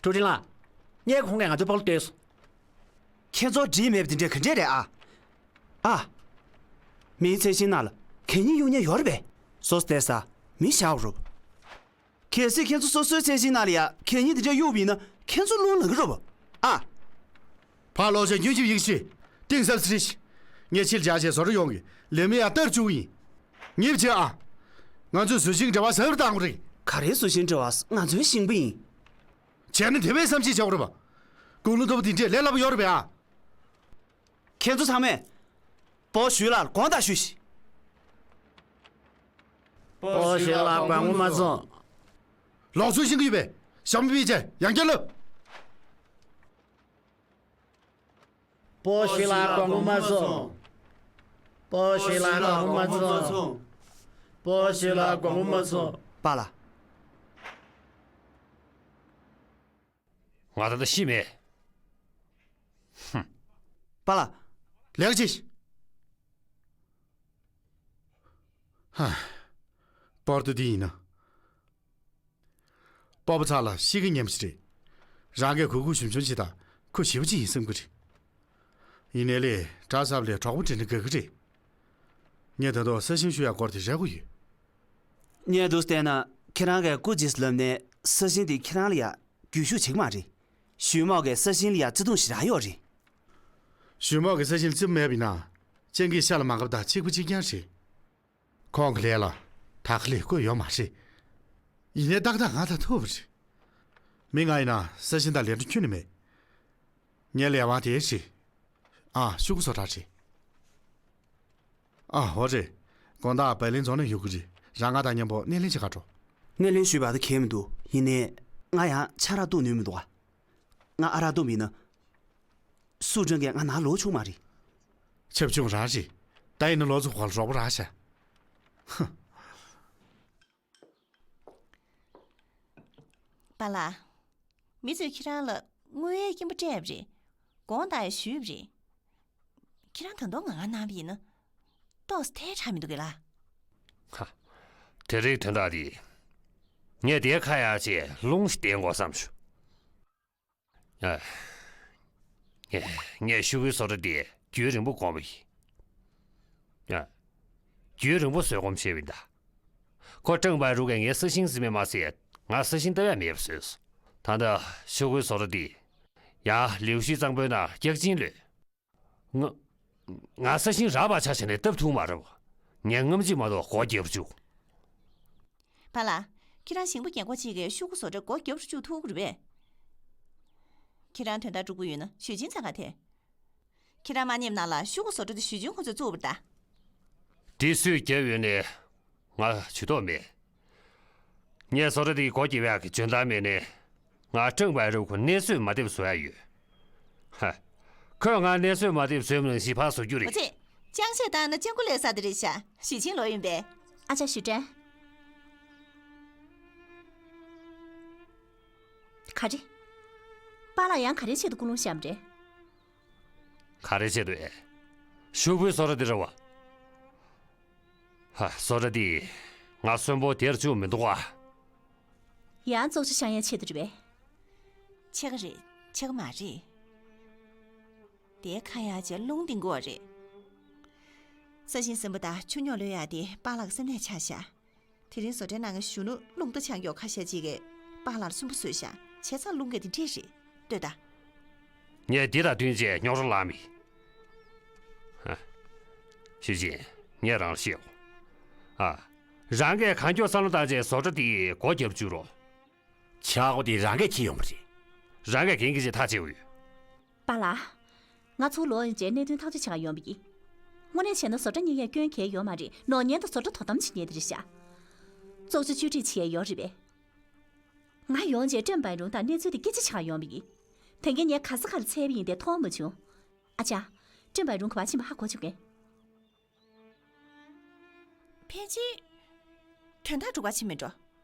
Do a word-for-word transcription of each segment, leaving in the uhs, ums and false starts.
ཀྲུའུ་ཀྲིན་ལགས། ངས་ཁོང་གིས་ང་ཚོའི་སྤོ་ལོ་བཏོན་སོང་། ཁྱེད་ཚོར་འགྲིག་མེད་པ་དེ་འདྲས་ག་འདྲས་རེད་ཨ། ཨ། མིའི་ཚད་ཤིང་ནང་ལ་གད་སྙིགས་གཡུག་མཁན་ཡོད་རེད་པས། སོ་སོ་བལྟས་ས་མི་བཞག་རུབ། གལ་སྲིད་ཁྱེད་ཚོ་སོ་སོའི་ཚད་ཤིང་ནང་ལ་ཡ་གད་སྙིགས་དེ་འདྲས་གཡུག་པ་ཡིན་ན་ཁྱེད་ཚོ་རླུང་ལངས་ཀྱི་རེད་པ། ཨ། ཕར་ལོག་བྱས་སྙུན་གཞི་ཡིན་ཞིག་གཏིང་ཟབ་ཟེར་ཞིག་ངས་ཕྱིར་རྒྱག་བྱས་བཟོ་གྲྭ་ཡོངས་ཀྱི་ལས་མི་ཡང་ལྟར་བཅུག་ཡིན། ཉེས་པ་བྱེད་ཨ། ང་ཚོས་ཟུར་ཤིང་འབྲེལ་བ་ཟབ་རུ་བཏང་དགོས་རེད། ག་རེ་ཟུར་ཤིང་འབྲེལ་བ། ང་ཚོའི་ཤིང་པ་ཡིན། བྱས་ན་དེ་བས་བསམ་ཤེས་བྱ་དགོས་རེད་པ། དགུང་ལོ་མཐོ་པོ་འདི་འདྲས་ལས་སླ་པོ་ཡོད་རེད་པས་ཨ། ཁྱེད་ཚོ་ཚང་མས་སྤོ་བོ་ཞུས་ལགས་ལ་དགོངས་དག་ཞུས་ཤིག་སྤོ་བོ་ཞུས་ལགས་དགོངས་པ་མ་ཚོམས། ལོག་སུ་ཤིང་གི་ཡོད་པས། ཞྭ་མོ་པི་བྱས་ཡང་བསྐྱར་ལབ། སྤོ་བོ་ཞུས་ལགས་དགོངས་པ་མ་ཚོམས། སྤོ་བོ་ཞུས་ལགས་དགོངས་པ་མ་ཚོམས། སྤོ་བོ་ཞུས་ལགས་དགོངས་པ་མ་ཚོམས། པཱ་ལགས། ང་ད་ལྟ་ཤི་མེད། ཧུམ། པཱ་ལགས། ལེགས་ཅིག་ཧ། པོར་ཏོ་འདི་ཡིན་ན། སྤོ་བོ་ཚ་ལ་ཤི་གི་ཉམས་ཤིག་རེད། རང་གིས་གུས་གུས་ཞུམ་ཞུམ་བྱེད་དང་ཁོ་ཞེ་པོ་ཅིག་ཡིན་བསམ་གི་རེད། ཡིན་ནའི་ལས་གྲྭ་གསར་པ་ལས་གྲོགས་པོ་དྲན་ན་དགའ་གི་རེད། ངས་ད་དུང་ས་ཞིང་ཞུ་ཡག་སྐོར་དེ་རེ་དགོས་ཡོད། ངས་འདུག་བལྟས་ན་ཁྱེད་རང་གིས་སྐུ་རྗེས་ལབ་ནས་ས་ཞིང་དེ་ཁྱེད་རང་ལ་ཡ་རྒྱུས་ཤུགས་བྱེད་ཀྱི་མ་རེད། ཞུས་མོག་གིས་ས་ཞིང་ལ་ཡ་བརྩེ་དུང་ཞེ་དྲག་ཡོད་རེད། ཞུས་མོག་གིས་ས་ཞིང་ལ་བརྩེ་བ་མེད་པ་ཡིན་ན་སྤྱང་ཀིའི་ཤ་ལ་མ་བབས་དང་གཅིག་པ་གཅིག་རྐྱང་རེད། ཁོང་གི་ལས་ལ་ད་ག་ལས་བཀོད་ཡོད་མ་རེད། ཡིན་ནའི་ཏག་ཏག་ང་དང་ཐུག་པ་རེད། མི་ང་ཡིན་ན་ས་ཞིང་དང་ལས་འབྲེལ་ཁྱོན་ནས་མེད། ངའི་ལས་དབང་དེ་རེད། ཨ། ཤོག་གུ་བཟོ་གྲྭ་རེད། ཨ། འོ་རེད། དགོང་དག་བའི་ལིན་རྫོང་ནས་ཡོང་གི་རེད། རང་ང་དང་མཉམ་པོ་སྣེ་ལེན་བྱེད་ག་འགྲོ། སྣེ་ལེན་ཞུས་པ་དེ་གལ་མི་འདུག་ཡིན་ནའི་ང་ཡང་ཆང་རག་བཏུང་ནུས་མི་འདུག་ག་ང་ཨ་རག་བཏུང་མིན་ན། སུ་ཀྲང་གིས་ང་ནང་ལོག་ཆོག་མ་རེད། ཆབ་ཆུང་རང་རེད། ད་ཡིན་ན་ལོག་ཚུགས་ག་ལ་རོགས་པ་རག་ཤག་ཧ། པཱ་ལགས། མི་ཚོས་ཁྱེད་རང་ལ་དངུལ་གཡར་སྐྱིན་པ་སྤྲད་པ་རེད། དགོངས་དག་ཡང་ཞུས་པ་རེད། ཁྱེད་རང་ད་དུང་ང་ང་གནང་བ་ཡིན་ན། ཏོག་ཙམ་ཐལ་དྲགས་མི་འདུག་གས་ལགས། ཧ། དེ་རིགས་དོན་དག་འདི། ངས་དེ་ཁ་ཡག་ཅིག་རླུང་ཞིག་བསྟན་དགོས་བསམ་བྱུང་། ཨ། ངས་ངས་ཤོག་གུའི་བཟོ་གྲྭ་འདི་རྒྱུན་རིང་པོ་གོམས་པ་ཡིན། ཨ། རྒྱུན་རིང་པོ་བཟོས་གོམས་བྱས་པ་ཡིན་ད། ཁོ་ཀྲང་པའེ་རུ་གིས་ངའི་ས་ཞིང་ཟིན་པས་མ་ཟད་ང་ས་ཞིང་བཏབ་ཡ་མེད་པ་བཟོས་སོང་། ད་ལྟ་ཤོག་གུའི་བཟོ་གྲྭ་འདི་ཡང་ལིའུ་ཤི་གཙང་པོའི་ནང་རྒྱག་ཅིང་ལོས། ང་ང་ས་ཞིང་རག་པ་ཆ་བཞག་ནས་བཏབ་ཐུབ་མ་རེད་པ། ངས་རྔམ་བརྗིད་མ་གཏོགས་སྒོ་བརྒྱབ་བཅུག་པཱ་ལགས། ཁྱེད་རང་ཞིང་པ་རྒན་གོག་ཅིག་གིས་ཤོག་གུ་བཟོ་གྲྭ་སྒོ་བརྒྱབ་རུ་བཅུག་ཐུབ་ཀྱི་རེད་པས། ཁྱེད་རང་དོན་དག་སྒྲུབ་ཀྱི་ཡོད་ན་ཞུས་ཅིན་ཚང་ག་ཐད། ཁྱེད་རང་མ་ཉེས་ནང་ལ་ཤོག་གུ་བཟོ་གྲྭ་དེ་ཞུས་ཅིན་ཁོ་ཚོས་བཙུགས་པ་རེད་ད། འདི་སུས་བརྒྱབ་ཡོད་ནས་ང་ཇུས་གཏོགས་མེད། ངས་བཟོ་གྲྭ་འདིའི་སྒོ་བརྒྱབ་ཡག་གི་འཇོན་ཐང་མེད་ནས། ང་ཀྲང་པའེ་རུ་ཁོ་གནས་ཚུལ་མ་བདེ་བ་བཟོ་ཡ་ཡོད། ཧ། ཁོས་ང་གནས་ཚུལ་མ་བདེ་བ་བཟོས་པ་ནང་བཞིན་ཕར་བཟོ་རྒྱུ་རེད། ཨོ་ཙི། ཅང་ཤེས་བཏང་ན་ཅང་ཀུ་ལས་ས་དེ་རེད་ཤག་ཞུས་ཅིན་ལོག་ཡིན་པས། ཨ་ཅག་ཞུས་ཀྲང་། ག་རེ། པཱ་ལགས་ཡང་ག་རེའི་ཆེད་དུ་ཀུན་སློང་བཤམས་རེད། ག་རེའི་ཆེད་དུ་ཨེ། ཤོག་བུའི་བཟོ་གྲྭ་འདི་རེད་བ། ཧ། བཟོ་གྲྭ་འདིས་ང་གསོན་པོ་དེར་བཅུག་མི་འདུག་ག་ཡང་བཙོག་ཆུ་བཤམས་ཡ་ཆེད་དུ་རེད་པས། ཕྱེད་ཀ་རེད། ཕྱེད་ཀ་མ་རེད། དེའི་ཁ་ཡར་བྱས་རླུང་ལྡིང་གི་ཡོད་རེད། ས་ཞིང་ཟིན་པ་དང་ཆུ་རྙོག་གློད་ཡ་དེ་པཱ་ལགས་ཀྱི་སེམས་ནད་ཆགས་ཤག་དེ་རིང་བཟོ་གྲྭའི་ནང་གི་གཞོན་ནུ་རླུང་རྟ་འཆང་མཁན་ཁ་ཤས་ཅིག་གིས་པཱ་ལགས་ལ་སུན་པོ་བཟོས་ཤག་བྱས་ཙང་རླུང་འགས་དེ་འདྲས་རེད། ལྟོས་དང་། ངས་འདི་དང་བསྟུན་བྱས་རྙོག་དྲ་བསླངས་མེད། ཧ། ཞུས་ཅིན། ངས་རང་ལ་བཤད་འོ། ཨ། རང་གིས་གང་མགྱོགས་བསམ་བློ་བཏང་བྱས་བཟོ་གྲྭ་འདི་སྒོ་བརྒྱབ་བཅུག་རོགས། ཆག་སྒོ་དེ་རང་གིས་འཁྱེར་ཡོང་བ་རེད། རང་གིས་འགན་འཁྱེར་བྱས་ཐག་བཅད་དགོས་ཡོད། པཱ་ལགས། ང་ཚུར་ལོག་ཡོང་རྗེས་གནད་དོན་ཐག་གཅོད་བྱེད་ག་ཡོང་བ་ཡིན། དངོས་གནས་བྱས་ན་བཟོ་གྲྭ་གཉེར་ཡས་སྐྱོན་གང་ཡང་ཡོད་མ་རེད། ནོར་ཉེན་དང་བཟོ་གྲྭ་དོ་དམ་བྱེད་མཁན་དེ་རེད་ཤག་བཙོག་ཆུ་བཅོས་སྒྲིག་བྱེད་ཡས་ཡོད་རེད་པས། ང་ཡོང་རྗེས་ཀྲེང་པའེ་རུང་དང་གནས་ཚུལ་དེ་སྐད་ཆ་བྱེད་ག་ཡོང་བ་ཡིན། དེ་གས་ངས་ག་ས་ག་ལ་འཚོལ་བ་ཡིན་ཏེ་མཐོང་མ་བྱུང་། ཨ་ཅག་ཀྲེང་པའེ་རུང་ག་པར་ཕྱིན་པ་ཧ་གོ་བཅུག་གས། ཕལ་ཆེར་དོན་དག་སྒྲུབ་ག་ཕྱིན་མེད་འགྲོ།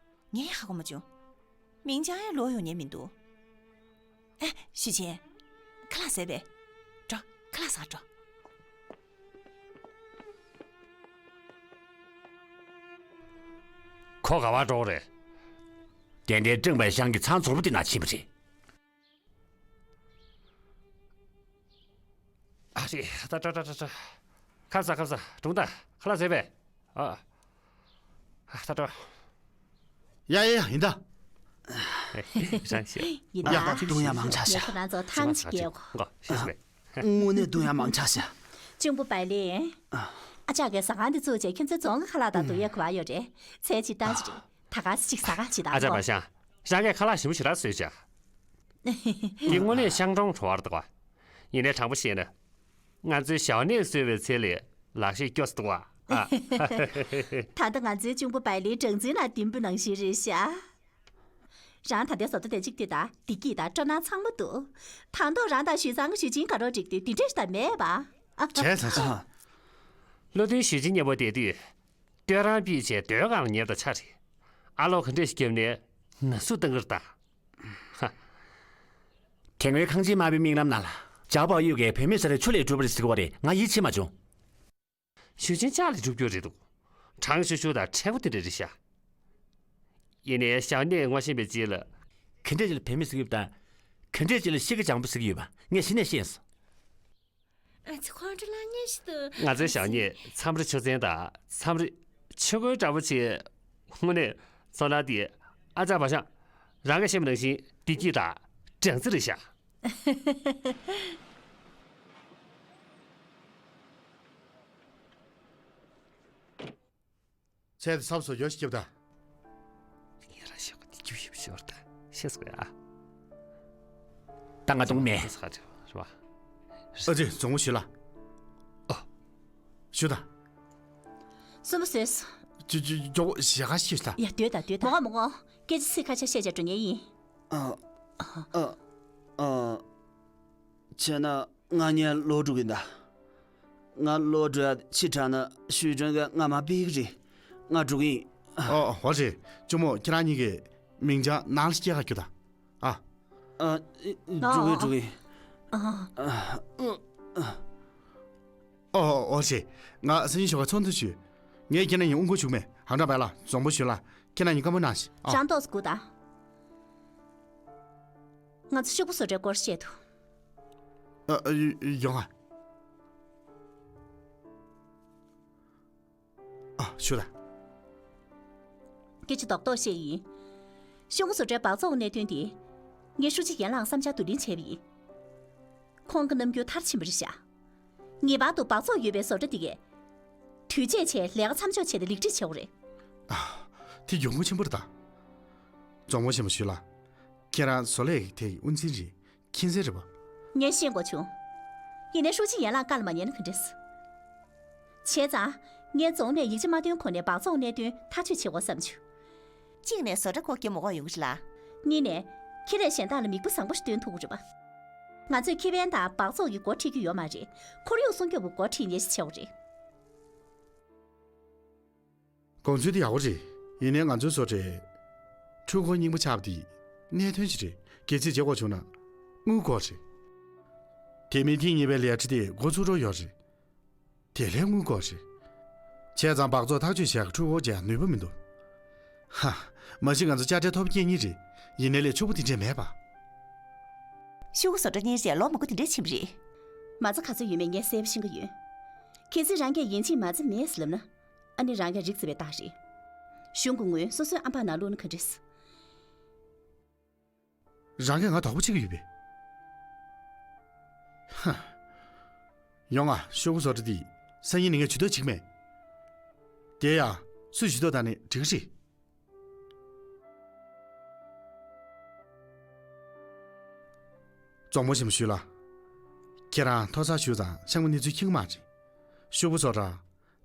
ངས་ཧ་གོ་མ་བྱུང་། མིང་བྱང་ཡང་ལོག་ཡོང་མཁན་མི་འདུག་ཨེ། ཞུས་ཅིན། ཁ་ལག་ཟས་པས། འགྲོ། ཁ་ལག་ཟ་འགྲོ། ཁོ་ག་པར་འགྲོ་གི་རེད། དེ་འདྲའི་ཀྲེང་པའེ་ཤང་གི་ཚང་ཚོགས་པ་དེ་ནང་ཕྱིན་པ་རེད། ཨ་རེད། ད་ད་ད་ད་ད། ཁམས་བཟང་ཁམས་བཟང་། སྒྲུང་དང་ཁ་ལག་བཟས་པས། ཨ། ཨ་ད་ད། ཡ་ཡ་ཡ། ཡིན་ད། རང་ཤེས། ཡིན་ད། ཡ། སྒྲུང་ཡ་མང་ཆགས་ཤག་ཁོ་རང་ཚོ་ཐང་ཅིག་སྐྱེལ་གོ། ཤེས་པས། དངོས་གནས་སྡུག་ཡ་མང་ཆགས་ཤག་གཅུང་པོ་བའི་ལི། ཨ་ཅག་གི་ཟ་ཁང་འདི་བཙུགས་རྗེས་ཁྱོད་ཚོའི་རྫོང་གི་ཁ་ལག་དང་སྡུག་ཡ་ག་པར་ཡོད་རེད། ཚལ་གཅིག་ཏ་ཅི་རེད། ད་ག་ཟི་ཅིག་ཟ་ག་ཅིག་ད་ཨ་ཅག་པ་ཤང་། རང་གིས་ཁ་ལག་ཞིམ་པོ་ཞེ་དྲག་བཟོས་ཤག་འདི་དངོས་གནས་ཤང་གྲོང་བྲོ་བར་འདུག་ག་ཡིན་ནའི་དྲང་པོ་བཤད་ན། ང་ཚོའི་ཞའོ་ནེས་བཟོས་པའི་ཚལ་ལས་ལག་ཤེས་སྐྱོ་ས་འདུག་ག་ཨ། ད་ལྟ་ང་ཚོའི་གཅུང་པོ་བའི་ལིའི་སྦྲང་རྩིའི་ནང་ལྡུམ་བུ་ནང་བཞིན་རེད་ཤག་རང་ད་ལྟའི་བཟོ་ལྟ་དེ་གཅིག་དེ་དང་བདེ་སྐྱིད་དང་སྤྲོ་སྣང་ཚང་མ་འདུག་དང་ཐོག་རང་དང་ཞུས་ཚང་གི་ཞུས་ཅིན་དགའ་རོགས་འགྲིག་དུས་འདི་འདྲས་ཞིག་ད་མེད་པ། ཨ། བྱས་ཙང་། བློ་མཐུན་ཞུས་ཅིན་མཉམ་པོ་བསྡད་དུས། སྟོད་རང་པིས་བྱས་སྟོད་གང་ལ་ཉེར་དང་ཆ་རེད། ཨ་ལོ་ག་འདྲས་ཞིག་བརྒྱབ་ནས་ན་ཟུག་བཏང་གི་རེད་ད། ཧ། དེ་སྔོན་ཁང་ཆེན་དམར་པོའི་རྨི་ལམ་ནང་ལ་ཇའོ་པའོ་ཡུས་ཀྱིས་བུད་མེད་ས་རུ་ཆུ་ལས་གྲུབ་པ་རེད་ཟེར་གྱི་ཡོད་རེད། ང་ཡིད་ཆེས་མ་བྱུང་། ཞུས་ཅིན་ལྕགས་ལས་གྲུབ་རྒྱུ་རེད་འདུག་དྲང་ཤུར་ཤུར་དང་མཁྲེགས་པོ་དེ་འདྲ་རེད་ཤག་ཡིན་ནའི་ཞའོ་ནེས་ངོ་ཤེས་པའི་རྗེས་ལ། ག་འདྲས་ཅིག་ལ་བུད་མེད་ཟེར་གྱི་ཡོད་པ་དང་། ག་འདྲས་ཅིག་ལ་ཤི་ཁ་སྦྱང་པོ་ཟེར་གྱི་ཡོད་པ་ངས་གཞི་ནས་ཤེས་སོང་། ཨ་ཙི། ཁོང་ཁྲོ་ལངས་ཉེན་ཞིག་འདུག་ང་ཚོའི་ཞའོ་ནེས་མཚམས་རེ་ཆུ་ཚན་དང་མཚམས་རེ་ཆུ་ཁོལ་འདྲ་པོ་བྱས། དངོས་གནས་ཚོར་སྣང་དེ། ཨ་ཅག་པ་ཤང་། རང་གིས་བཤད་པ་ནང་བཞིན་བདེ་སྐྱིད་དང་སྦྲང་རྩི་རེད་ཤག་ཚལ་དེ་ཚབ་བཟོ་རྒྱུ་ཞིག་སྐྱིད་པ་ད། ངས་རང་ཤེས་གོ་དེ་རྒྱུ་ཞིབ་ཞོར་ད་ཤེས་སོ་ཡ། ད་ང་གཏོང་མེད། ཤེས་སོ་ག་རེད་བ། ཨ་ཙི། རྫོང་བུ་ཞུས་ལ། ཨོ། ཞུ་ད། སུན་པོ་བཟོས་སོ། ཅུ་ཅུ་ཅུ། ཞེ་ག་ཞུས་ད། ཡ། སྡོད་ད་སྡོད་ད། མོ་གོ་མོ་གོ། སྐད་ཆ་ཚིག་ཁ་ཤས་བཤད་བྱས་འགྲོ་ཉན་ཡིན། ཨ། ཨ། ཨ། བྱས་ན་ང་གཉིས་ལོག་འགྲོ་གི་ཡིན་ད། ང་ལོག་འགྲོ་ཡ་ཕྱི་དྲགས་ན་ཞུས་ཀྲང་གིས་ང་མར་ཕུད་ཀྱི་རེད། ང་འགྲོ་གི་ཡིན། ཨོ། འོ་རེད། གཅུང་མོ། ཁྱེད་རང་གཉིས་ཀྱི་མིང་བྱང་ནང་ལ་སྐྱེལ་ག་རྒྱུགས་དང་། ཨ། ཨ། འགྲོ་གི་ཡིན། འགྲོ་གི་ཡིན། ཨ། ཨོ། འོ་རེད། ང་སང་ཉིན་ཞོགས་ཀ་ཚོགས་འདུ་ཞུས། ངས་ཁྱེད་རང་གཉིས་དབུ་འཁོར་བཅུག་མེད། ཧང་ཀྲང་བའི་ལ། རྫོང་བུ་ཞུས་ལ། ཁྱེད་རང་གཉིས་བཀའ་མོལ་གནང་ཞིག་ཨ། ཅང་ཏོག་ཙམ་སྒུག་དང་། ང་ཚོ་ཤོག་བུ་བཟོ་གྲྭའི་སྐོར་བཤད་དོ། ཨ། ཨ། ཡོང་ཨ། ཨ། ཞུ་ད། སྐད་ཆ་རྡོག་རྡོག་བཤད་ཡིན། ཤོག་བུ་བཟོ་གྲྭའི་སྦགས་བཙོག་གནད་དོན་དེ། ངས་ཧྲུའུ་ཅི་ཡན་ལགས་བསམ་འཆར་བསྡུ་ལེན་བྱས་པ་ཡིན། ཁོང་གི་རྣམ་འགྱུར་མཐར་ཕྱིན་པ་རེད་ཤག་ངེས་པར་དུ་སྦགས་བཙོག་ཡོད་པའི་བཟོ་གྲྭ་འདི་གས། དུས་བཅད་བྱས་ལས་ཀ་མཚམས་འཇོག་བྱས་ཏེ་ལེགས་སྒྲིག་བྱེད་དགོས་རེད། ཨ། དེ་ཡོང་སྒོ་ཆེན་པོ་རེད་ད། རྫོང་དཔོན་ཆེན་པོ་ཞུས་ལགས། ཁྱེད་རང་བཟོ་ལས་ཀྱི་དེ་ཡི་དབུ་འཛིན་རེད། མཁྱེན་གསལ་རེད་པ། ངས་ཤེས་དགོས་བྱུང་། ཡིན་ནའི་ཧྲུའུ་ཅི་ཡན་ལགས་བཀའ་ལ་མ་ཉན་ན་ག་འདྲས། བྱས་ཙང་། ངས་རྫོང་ནས་ཡིག་ཆ་མ་བཏོན་གོང་ནས་སྦགས་བཙོག་གནད་དོན་ཐག་གཅོད་བྱེད་དགོས་བསམ་བྱུང་། གཅིག་ནས་བཟོ་གྲྭ་སྒོ་བརྒྱབ་མ་དགོས་ཡོང་གི་རེད་ལ། གཉིས་ནས། ཁེ་ལས་གཞན་དག་ལ་མིག་དཔེ་བཟང་པོ་ཞིག་སྟོན་ཐུབ་ཀྱི་རེད་པ། ང་ཚོས་ཁེ་ཕན་དང་སྦགས་བཙོག་གི་སྒོ་ཁྲིད་རྒྱུ་ཡོད་མ་རེད། ཁོར་ཡུག་སྲུང་སྐྱོབ་ཀྱི་སྒོ་ཁྲིད་ཉེན་ཞིག་བྱེད་དགོས་རེད། དགོངས་ཚུལ་དེ་ཡག་པོ་རེད། ཡིན་ནའི་ང་ཚོའི་བཟོ་གྲྭའི་འཕྲུལ་འཁོར་རྙིང་པ་ཆགས་པ་དེ་གནད་དོན་ཅིག་རེད། གལ་སྲིད་བརྗེ་དགོས་བྱུང་ན་དངུལ་དགོས་རེད། དེ་མིན་ཐེངས་གཉིས་པའི་ལས་གྲྭ་དེ་འགོ་ཚུགས་འགྲོ་ཡོད་རེད། དེ་ལས་དངུལ་དགོས་རེད། བྱས་ཙང་སྦགས་བཙོག་ཐག་གཅོད་བྱེད་ཡག་འཕྲུལ་འཁོར་ཅིག་ནུས་པ་མི་འདུག་ཧ། མ་གཞི་ང་ཚོ་དཔྱ་ཁྲལ་མཐོ་པོ་སྐྱེལ་མཁན་རེད། ཡིན་ནའི་ལས་ཕྱུག་པོ་དེ་འདྲས་མེད་པ། ཤོག་གུ་བཟོ་གྲྭ་གཉེར་རྗེས་ལོ་མང་པོ་དེ་འདྲས་ཕྱིན་པ་རེད། མ་རྩ་ག་ཚོད་ཡོད་མེད་ངས་གསལ་པོ་ཤེས་ཀྱི་ཡོད། གལ་སྲིད་རང་གིས་ཡིན་གཅིག་མ་རྩ་མེད་ཟེར་ལབ་ན། ཨ་ནི་རང་གིས་རིག་རྩེ་བའི་རྟགས་རེད། གཞུང་གི་ངོས་སོ་སོའི་ཨམ་ཕག་ནང་བླུགས་ན་ག་འདྲས། རང་གིས་ང་དོགས་པ་བྱེད་ཀྱི་ཡོད་པས། ཧ། ཡོང་ང་། ཤོག་གུ་བཟོ་གྲྭ་འདི་སང་ཉིན་ནས་ངས་ཇུས་གཏོགས་བྱེད་ཀྱི་མེད། དེ་ཡང་སུས་ཇུས་གཏོགས་བཏང་ནས་འགྲིག་གི་རེད། རྫོང་དཔོན་ཆེན་པོ་ཞུས་ལགས། ཁྱེད་རང་མཐོ་གསར་ཞུས་ཙང་ཤང་མོ་གནས་ཚུལ་མཁྱེན་གྱི་མ་རེད། ཤོག་བུ་བཟོ་གྲྭ་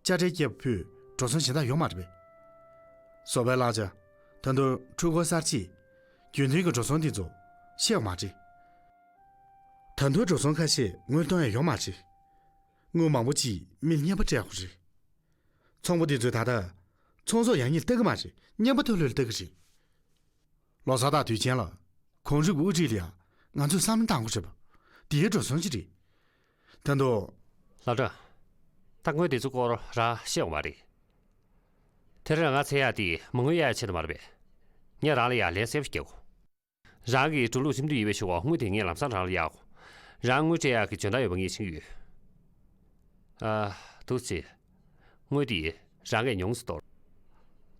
དཔྱ་ཁྲལ་སྐྱེལ་བ་ཕུད་འགྲོ་སོང་གཞན་དག་ཡོད་མ་རེད་པས། བཟོ་པའི་བསླབ་བྱ། ད་དུང་འཕྲུལ་འཁོར་གསར་བརྗེ། རྒྱུན་མཐུན་གྱི་འགྲོ་སོང་དེ་ཚོ་ཤེས་པ་མ་རེད། ད་དུང་འགྲོ་སོང་ཁ་ཤས་དངུལ་གཏོང་ཡ་ཡོད་མ་རེད། དངུལ་མང་པོ་ཅིག་མི་ལ་རྔན་པ་སྤྲད་དགོས་རེད། ཚོང་པ་དེ་ཚོས་ད་ལྟ་ཚོང་ཟོག་ཡག་ཉེས་ལྟ་གི་མ་རེད། རྔན་པ་མཐོ་ལོས་ལ་ལྟ་གི་རེད། ལོ་གསར་དང་དུས་ཆེན་ལ་གོང་རིམ་དབུ་ཁྲིད་ལ་ཡང་ང་ཚོས་བསམ་བློ་བཏང་དགོས་རེད་པ། དེའི་འགྲོ་སོང་ཅི་རེད། ད་དུང་། ལགས་སོ། ད་དངུལ་དེ་ཚོ་སྐོར་རང་ཤེས་ཡོད་མ་རེད། དེ་རིང་ང་འཚོལ་ཡག་དེ་མ་དངུལ་གཡར་ཡག་ཆེད་དུ་མ་རེད་པས། ངས་རང་ལ་ཡང་ལན་གསལ་པོ་ཞིག་རྒྱག་གོ། རང་གི་འགྲོ་ལུགས་ཞིབ་འཇུག་ཡོད་པའི་ཞུ་བ་དངུལ་དེ་ངས་ལམ་སང་རང་ལ་གཡར་གོ། རང་དངུལ་སྤྲད་ཡག་གི་འཇོན་ཐང་ཡོད་པ་ངས་ཤེས་ཀྱི་ཡོད། ཨ། ཐུགས་རྗེ་ཆེ། དངུལ་དེ་རང་གིས་ཉུང་ཙམ་གཏོར།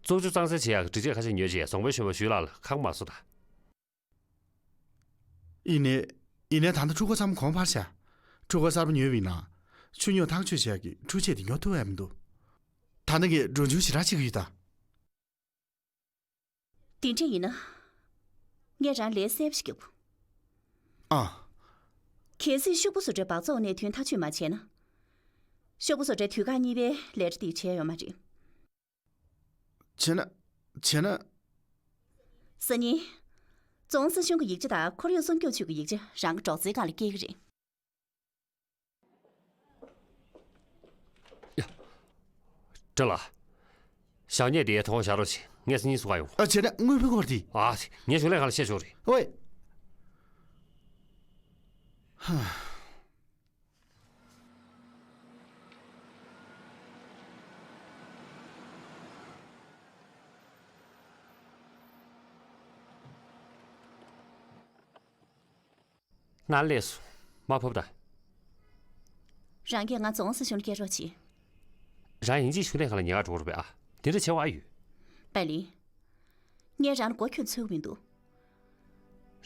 བཙོག་ཆུ་གཙང་སེལ་བྱེད་ཡག་གི་སྒྲིག་ཆས་ཁ་ཤས་ཉོས་རྗེས་རྫོང་དཔོན་གཞོན་པ་ཞུས་ལགས་ལ་ཁག་མ་བཟོ་དང་། ཡིན་ནའི། ཡིན་ནའི་ད་ལྟ་འཕྲུལ་འཁོར་ཚང་མ་གོང་འཕར་བྱས། འཕྲུལ་འཁོར་གསར་པ་ཉོས་པ་ཡིན་ན། ཆུ་རྙོག་ཐག་གཅོད་བྱེད་ཡག་གི་འཕྲུལ་ཆས་དེ་ཉོ་ཐུབ་ཡག་མི་འདུག་ད་ནི་ངས་འགྲོ་ཆུང་ཞེ་དྲག་བྱེད་ཀྱི་ཡོད་ད། དེ་འདྲ་ཡིན་ན། ངས་རང་ལས་གསལ་པོ་ཞིག་རྒྱག་དགོས། ཨ། གལ་སྲིད་ཤོག་བུ་བཟོ་གྲྭའི་སྦགས་བཙོག་གནད་དོན་ཐག་གཅོད་མ་བྱས་ན། ཤོག་བུ་བཟོ་གྲྭའི་དུས་བཀག་གཉིས་པའི་ལས་གྲྭ་དེ་བྱས་ཡོད་མ་རེད། བྱས་ན། བྱས་ན། སང་ཉིན། རྫོང་སྲིད་གཞུང་གི་ཡིག་ཆ་དང་ཁོར་ཡུག་སྲུང་སྐྱོབ་ཅུས་ཀྱི་ཡིག་ཆ་རང་གི་སྒྲོག་ཙེའི་སྒང་ལ་སྐྱེལ་གྱི་རེད། ཡ། སྒྲོལ་ལགས། ཞག་ཉིན་དེའི་ཐོག་བཞག་རོགས་བྱེད། ངས་སང་ཉིན་བཟོ་ག་ཡོང་། ཨ། བྱས་ན་དངུལ་ཕོན་སྐོར་དེ། ཨ། ངས་གཞུང་ལས་ཁང་ལ་བཤད་ཆོག་རེད། ཝེ། ཧ། ནང་སླེབས་སོང་། མར་ཕབ་དང་། རང་གིས་ང་རྫོང་སྲིད་གཞུང་ལ་སྐྱེལ་རོགས་གྱིས། རང་ཡིན་གཅིག་གཞུང་ལས་ཁང་ལ་ཉལ་ག་འགྲོ་དགོས་རེད་པས། ཨ། དེ་འདྲ་བྱེད་དགོས་ཨ་ཡོད། པའི་ལི། ངས་རང་ལ་མགོ་ཁྱོད་ཚོད་ཀྱི་མི་འདུག་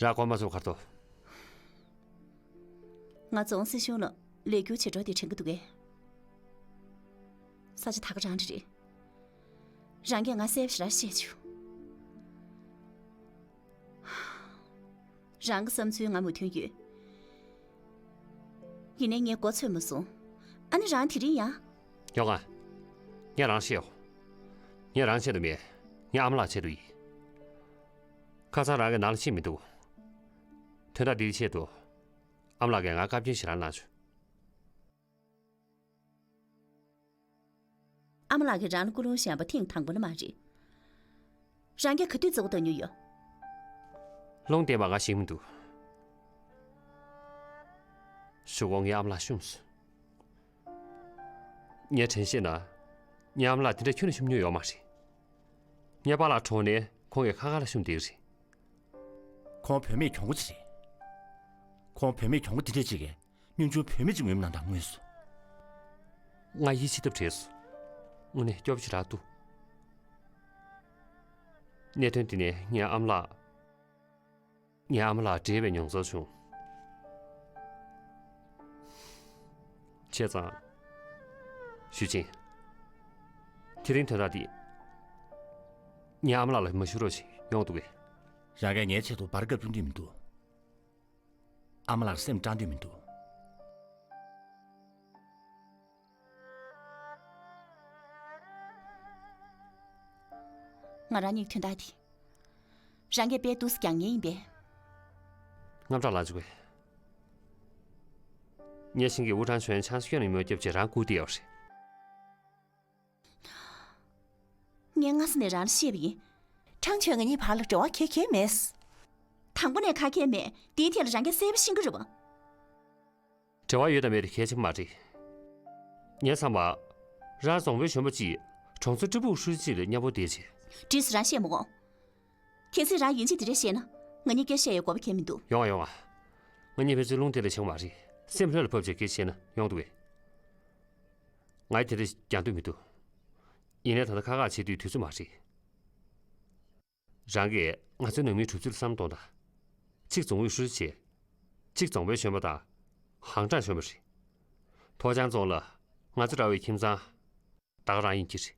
རང་མགོ་མ་ཚོད་ག་རེ་འདུག་ང་རྫོང་སྲིད་གཞུང་ལ་ལས་འཁྱུར་བྱེད་འགྲོ་དེ་དྲན་གྱི་འདུག་གས། ས་ཆ་ད་ག་རང་རེད། རང་གིས་ང་གསལ་པོ་ཞེ་དྲག་བཤད་བྱུང་། རང་གི་བསམ་ཚུལ་ང་མོས་མཐུན་ཡོད། ཡིན་ནའི་ངས་མགོ་ཚོས་མ་སོང་། ཨ་ནི་རང་དེ་རིང་ཡང་། ཡོང་ང་། ངས་རང་བཤད་ཡོང་། ངས་རང་ཆེད་དུ་མེད། ངའི་ཨ་མ་ལགས་ཆེད་དུ་ཡིན། ཁ་སང་རང་གིས་ནང་ལ་ཕྱིན་མི་འདུག་དོན་དག་འདིའི་ཆེད་དུ། ཨ་མ་ལགས་ཀྱིས་ང་བཀའ་བཀྱོན་ཞེ་དྲག་གནང་བྱུང་། ཨ་མ་ལགས་ཀྱིས་རང་ལ་སྐུ་རླུང་བཞེངས་པ་ཐེངས་དང་པོ་ནི་མ་རེད། རང་གིས་ག་དུས་རྩ་བ་བཏང་མྱོང་ཡོད། རླུང་བསྟན་པ་ང་ཤེས་མི་འདུག་གཞུག་གུ་ངའི་ཨ་མ་ལགས་བཤུམས་སོང་། ངས་དྲན་ཤེས་ན། ངའི་ཨ་མ་ལགས་དེ་འདྲ་ཁྱོན་ནས་བཤུམས་མྱོང་ཡོད་མ་རེད། ངའི་པཱ་ལགས་གྲོངས་ནས་ཁོང་གིས་ཁ་ཁ་ལ་བཤུམས་བསྡད་ཀྱི་རེད། ཁོང་བུད་མེད་གྱོང་པོ་ཅིག་རེད། ཁོང་བུད་མེད་གྱོང་པོ་དེ་འདྲས་ཅིག་གིས་སྙུང་ཆུང་བུད་མེད་ཅིག་ངོམ་ན་འདྲ་ངུས་སོང་། ང་ཡིད་ཆེས་ཐུབ་བྲེལ་སོང་། དངོས་གནས་སྐྱོ་པོ་ཞེ་དྲག་འདུག་གནད་དོན་འདི་ནས་ངའི་ཨ་མ་ལགས། ངའི་ཨ་མ་ལགས་བྲེལ་བའི་མྱོང་ཚོར་བྱུང་། བྱས་ཙང་། ཞུས་ཅིན། དེ་རིང་དོན་དག་འདི། ངའི་ཨ་མ་ལགས་ལ་མ་ཞུ་རོགས་བྱེད་ཡོང་འདུག་གས། རང་གིས་ངའི་ཆེད་དུ་བར་སྐབས་བསྐྲུན་འདོད་མི་འདུག་ཨ་མ་ལགས་སེམས་སྐྲག་འདོད་མི་འདུག་ང་རང་གཉིས་ཀྱི་དོན་དག་འདི། རང་གིས་དཔེ་སྡུག་ཙམ་རྒྱག་མཁན་ཡིན་པས། དངངས་སྐྲག་ལངས་བཅུག་གས། ངས་ཤིང་གི་ཝུ་ཁྲང་ཆོན་ཆང་སྐྱོན་ནས་མོས་སྐྱབས་བྱས་རང་སྐུར་བསྡད་ཡོད་རེད། ངས་སྔ་ས་ནས་རང་ལ་བཤད་པ་ཡིན། ཁྲང་ཆོན་ང་གཉིས་བར་ལ་འབྲེལ་བ་ག་གེ་མེད། དང་པོ་ནས་ག་གེ་མེད། དེའི་ཐད་ལ་རང་གིས་གསལ་པོ་ཤེས་ཀྱི་རེད་པ། འབྲེལ་བ་ཡོད་དང་མེད་དེ་གལ་ཆེན་པོ་མ་རེད། ངའི་བསམ་པར། རང་རྫོང་དཔོན་གཞོན་པ་གཅིག་གྲོང་ཚོའི་ཀྲི་པུའུ་ཧྲུའུ་ཅི་ལ་མཉམ་པོ་བསྡད་བྱས། འགྲིག་སོང་། རང་བཤད་མ་དགོས། གལ་སྲིད་རང་ཡིན་གཅིག་དེ་འདྲ་བཤད་ན། ང་གཉིས་སྐད་བཤད་ཡའི་དགོས་པ་གང་ཡང་མི་འདུག་ཡོང་ང་ཡོང་ང་། ང་གཉིས་ཕལ་ཆེར་རླུང་དེ་ལ་ཆགས་མ་རེད། སེམས་ལྷོད་ལ་ཕབ་བྱས་སྐད་ཆ་བཤད་ན་ཡོང་འདུག་གས། ང་ཡིས་དེ་འདྲ་རྒྱག་འདོད་མི་འདུག་ཡིན་ནའི་ད་ལྟ་ཁག་ཁག་བྱེད་དུས་དུས་ཚོད་མ་རེད། རང་གིས་ང་ཚོའི་ནང་མིའི་གྲུབ་ཚུལ་བསམ་གཏོང་དང་། གཅིག་རྫོང་དབུས་ཧྲུའུ་ཅི། གཅིག་རྫོང་དཔོན་གཞོན་པ་དང་། ཧང་ཀྲང་གཞོན་པ་རེད། ཐོ་ཅང་རྫོང་ལ་ང་ཚོ་འདྲ་བའི་ཁྱིམ་ཚང་ད་ག་རང་ཡིན་གྱི་རེད།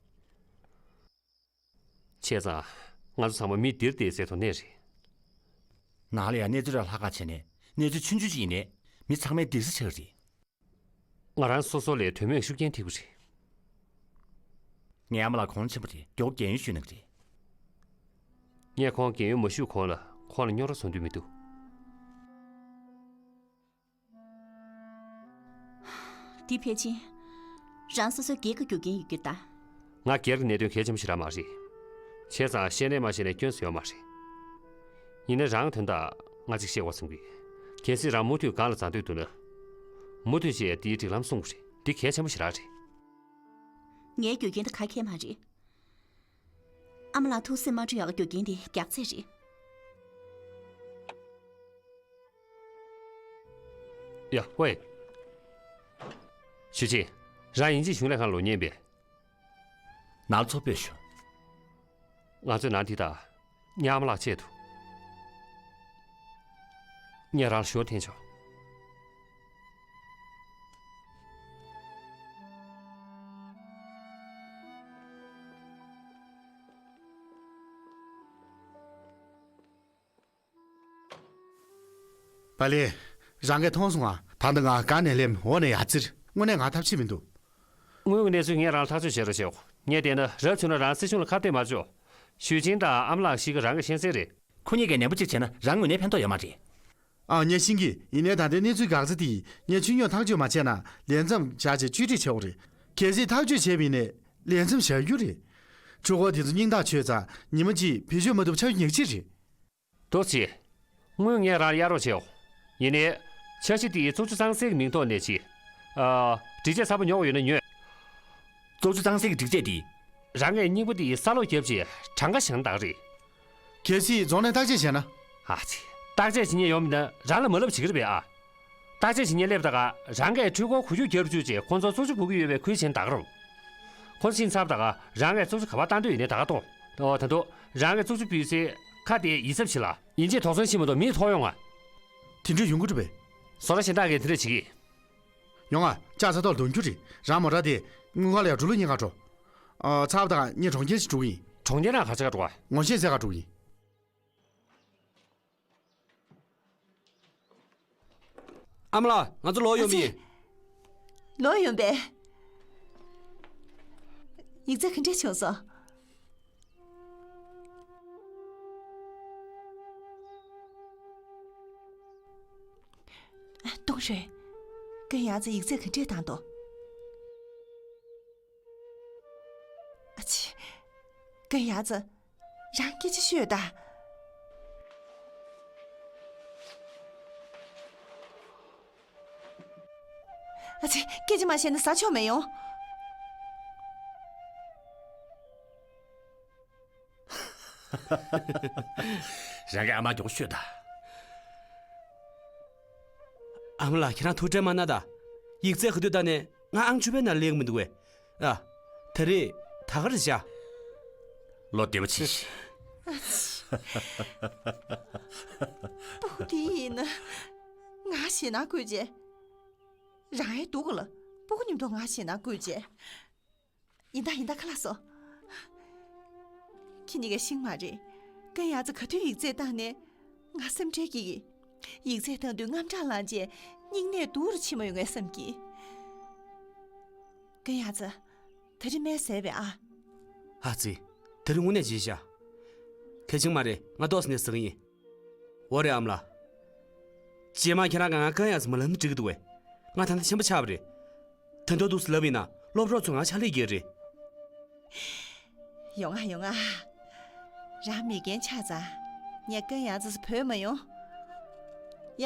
བྱས་ཙང་ང་ཚོ་ཚང་མ་མི་འདིར་བསྡད་ཟེར་དོ་གནས་རེད། ནང་ལ་ཡང་གནས་ཚུལ་ར་ལྷག་ག་བྱས་ནས་གནས་ཚུལ་ཆུང་ཆུང་ཅིག་ཡིན་ནའི་མི་ཚང་མས་སྡིགས་ས་ཆགས་ཀྱི་རེད། ང་རང་སོ་སོ་ལ་དོན་མེད་ཤུགས་རྐྱེན་ཐེབས་ཀྱི་རེད། ངའི་ཨ་མ་ལགས་གོང་ཆེན་པོ་རེད། མགྱོགས་རྒན་ཡོལ་ཞུས་གནང་གི་རེད། ངས་ཁོང་རྒན་ཡོལ་མ་ཞུས་གོང་ལ་ཁོང་ལ་རྙོག་དྲ་བཟོ་འདོད་མི་འདུག་འདི་ཕལ་ཆེར་རང་སོ་སོའི་སྒེར་གྱི་རྒྱུ་རྐྱེན་ཡིན་རྒྱུ་ད། ང་སྒེར་གྱི་གནད་དོན་གལ་ཆེན་པོ་ཞིག་རང་མ་རེད། བྱས་ཙང་བཤད་ནའི་མ་བཤད་ནའི་སྐྱོན་ཟེར་ཡོད་མ་རེད། ཡིན་ནའི་རང་གི་དོན་དག་ང་གཅིག་བཤད་དགོས་བསམ་གི། གལ་སྲིད་རང་མུ་མཐུད་སྒང་ལ་འཛེག་འདོད་འདུག་ན། མུ་མཐུད་བྱས་ཡ་དེའི་སྒྲིག་ལམ་སྲུང་དགོས་རེད། འདི་གལ་ཆེན་པོ་ཞིག་རང་རེད། ངའི་རྒྱུ་རྐྱེན་དེ་ག་གེ་མ་རེད། ཨ་མ་ལགས་ཐུགས་སེམས་མ་སྤྲོ་ཡག་གི་རྒྱུ་རྐྱེན་དེ་རྒྱགས་ཚད་རེད། ཡ་ཝེ། ཞུས་ཅིན། རང་ཡིན་གཅིག་གཞུང་ལས་ཁང་ལོག་ཉན་པས། ནར་ཚོ་པོས་ཞུ། ང་ཚོས་ནང་འདི་དང་ཉག་མ་ལག་ཆེད་དུ། ངས་རང་ལ་ཞོ་འཐེན་ཆོག་པ་ལེ། རང་གིས་མཐོང་སོང་ང་། ད་ནི་ང་ག་ནས་སླེབས་འོ་ནས་ཡ་ཙིར་དངོས་གནས་ང་ཐབས་ཤེས་མི་འདུག་དངོས་ཀྱི་གནས་ཚུལ་ངས་རང་ལ་ཐག་གཅོད་བྱེད་རོགས་བྱེད། ངས་བལྟས་ན་རབ་བྱུང་ན་རང་སྲིད་གཞུང་ལ་ཁ་གཏད་མ་བཅུག་ཞུས་ཅིན་དང་ཨ་མ་ལགས་ཤིག་གི་རང་གི་ཤེས་གསལ་རེད། ཁོ་གཉིས་ཀས་ནན་པོ་གཅིག་བྱས་ན་རང་དངོས་གནས་ཕན་ཐོགས་ཡོད་མ་རེད། ཨ་ངས་ཤེས་ཀྱི། ཡིན་ནའི་ད་ལྟའི་གནས་ཚུལ་འགག་རྩ་དེ་ཡིས་ངས་ཆུ་རྙོག་ཐག་གཅོད་མ་བྱས་ན་ལས་མཚམས་བཞག་བྱས་བཅོས་སྒྲིག་བྱེད་དགོས་རེད། གལ་སྲིད་ཐག་གཅོད་བྱས་པ་ཡིན་ནའི་ལས་མཚམས་བཞག་རྒྱུ་རེད། ཆུ་འཁོར་དེ་ཚོ་སྙིང་ཐག་ཆོད་ཙང་ཉི་མ་གཅིག་བེད་སྤྱོད་མ་ཐུབ་ཆགས་རྒྱུ་ཉག་གཅིག་རེད། ཏོག་ཙི། དངུལ་ངས་རང་ལ་གཡར་རོགས་བྱེད་འོ། ཡིན་ནའི། འཆར་གཞི་དེ་ཡི་བཙོག་ཆུ་གཙང་སེལ་གྱི་མིང་ཐོག་ནས་བྱེད། ཨ། སྒྲིག་ཆས་གསར་པ་ཉོ་དགོས་ཡོད་ན་ཉོས། བཙོག་ཆུ་གཙང་སེལ་གྱི་སྒྲིག་ཆས་དེ། རང་ངས་རྙིང་པ་དེ་ཡི་ས་སློག་བརྒྱབ་རྗེས་གྲངས་ཀ་བཞག་ན་འདག་རེད། གལ་སྲིད་རྫོང་ནས་བརྟག་དཔྱད་བྱས་ན། ཨ་ཙི། བརྟག་དཔྱད་བྱེད་མཁན་ཡོང་མིན་ན་རང་ལ་མ་ལབ་བྱེད་ཀྱི་རེད་པས་ཨ། བརྟག་དཔྱད་བྱེད་མཁན་སླེབས་ད་ག་རང་གིས་འཕྲུལ་འཁོར་འགུལ་སྐྱོད་བརྒྱབ་བཅུག་རྗེས་ཁོང་ཚོར་བཙོག་ཆུ་འབུལ་གྱི་ཡོད་པའི་ཁུལ་བྱས་ན་འདག་རོ། ཁོང་ཚོ་ཕྱིན་ཚར་ད་ག་རང་གིས་བཙོག་ཆུ་ག་པར་བཏང་འདོད་ཡིན་ནའི་ད་ག་གཏོང་། ཨོ་ད་དུང་། རང་གིས་བཙོག་ཆུ་ཕུལ་སའི་ཁ་དེ་ཡིད་གཟབ་བྱེད་ལ། ཡིན་གཅིག་དོགས་ཟོན་བྱེད་མ་གཏོགས་མིས་མཐོང་ཡོང་ང་། དེ་འདྲ་ཡོང་གི་རེད་པས། བཟོ་གྲྭ་གཞན་དག་གིས་དེ་འདྲ་བྱེད་ཀྱི། ཡོང་ང་། ལྕགས་ཚ་ཐོག་ལ་འདོན་རྒྱུ་རེད། རང་མོ་ཊ་དེ་དངུལ་ཁང་ལ་ཡར་འགྲོ་ལུགས་ཉེན་ཁ་འགྲོ། ཨ། ཚར་བ་དང་ངས་གྲོང་ཁྱེར་ཞིག་འགྲོ་གི་ཡིན། གྲོང་ཁྱེར་ནང་ག་ཆ་ག་འགྲོ་བ། ངོ་ཤེས་ཟེར་ག་འགྲོ་གི་ཡིན། ཨ་མ་ལགས། ང་ཚོ་ལོག་ཡོང་པ་ཡིན། ཨ་ཙི། ལོག་ཡོང་པས། ཡིག་ཚད་ག་འདྲས་བྱུང་སོང་། ཏུང་ཧྲོས། ཀན་ཡང་ཙི་ཡིག་ཚད་ག་འདྲས་བཏང་འདུག་ཨ་ཙི། ཀན་ཡང་ཙི། རང་སྐད་ཆ་ཤོད་ད། ཨ་ཙི། སྐད་ཆ་མ་བཤད་ན་ཟ་ཆོག་མི་ཡོང་། རང་གི་ཨ་མ་མགྱོགས་ཤོད་ད། ཨ་མ་ལགས། ཁྱེད་རང་ཐུགས་ཁྲལ་མ་གནང་ད། ཡིག་ཚད་ག་དུས་བཏང་ནས་ང་ཨང་བཅུ་པའི་ནང་སླེབས་མི་འདུག་གས། ཨ། ད་རེས་ད་ག་རེ་བྱ། བློ་བདེ་པོ་བྱེད་ཤིག་སྤུ་གུ་དེ་ཡིན་ན་ང་ཞེད་སྣང་སྐུལ་བྱེད། རང་ཡང་སྡུག་ག་ལ། སྤུ་གུ་མཉམ་དུ་ང་ཞེད་སྣང་སྐུལ་བྱེད། ཡིན་ད་ཡིན་ད། ཁ་ལག་སོ། ཁྱེད་གཉིས་ཀ་ཤེས་མ་རེད། ཀན་ཡང་ཙི་ག་དུས་ཡིག་ཚད་བཏང་ནས་ང་སེམས་ཁྲལ་སྐྱེ་གི། ཡིག་ཚད་བཏང་དུས་དངངས་སྐྲག་ལངས་རྗེས་སྙིང་ནད་སྡུག་རུ་ཕྱིན་མ་ཡོང་ངས་བསམ་གི། ཀན་ཡང་ཙི། ད་རིང་སྨན་ཟས་པས་ཨ། ཨ་ཙི། ད་རིང་དངོས་གནས་བརྗེད་ཤག་གལ་ཆེན་མ་རེད། ང་ཏོག་ཙམ་ནས་ཟ་གི་ཡིན། འོ་རེད་ཨ་མ་ལགས། རྗེས་མ་ཁྱེད་རང་གིས་ང་ཀན་ཡང་ཙི་མ་ལབ་ན་འགྲིག་གི་འདུག་གས། ང་ད་ལྟ་ཆེན་པོ་ཆགས་པ་རེད། ད་དུང་འདུག་སེ་ལབ་ཡིན་ན་སློབ་གྲོགས་ཚོས་ང་ཕྱག་ལས་རྒྱག་གི་རེད། ཡོང་ང་ཡོང་ང་། རང་མི་རྒན་ཆགས་ཙང་ངས་ཀན་ཡང་ཙི་ཚོ་བོས་མ་ཡོང་། ཡ།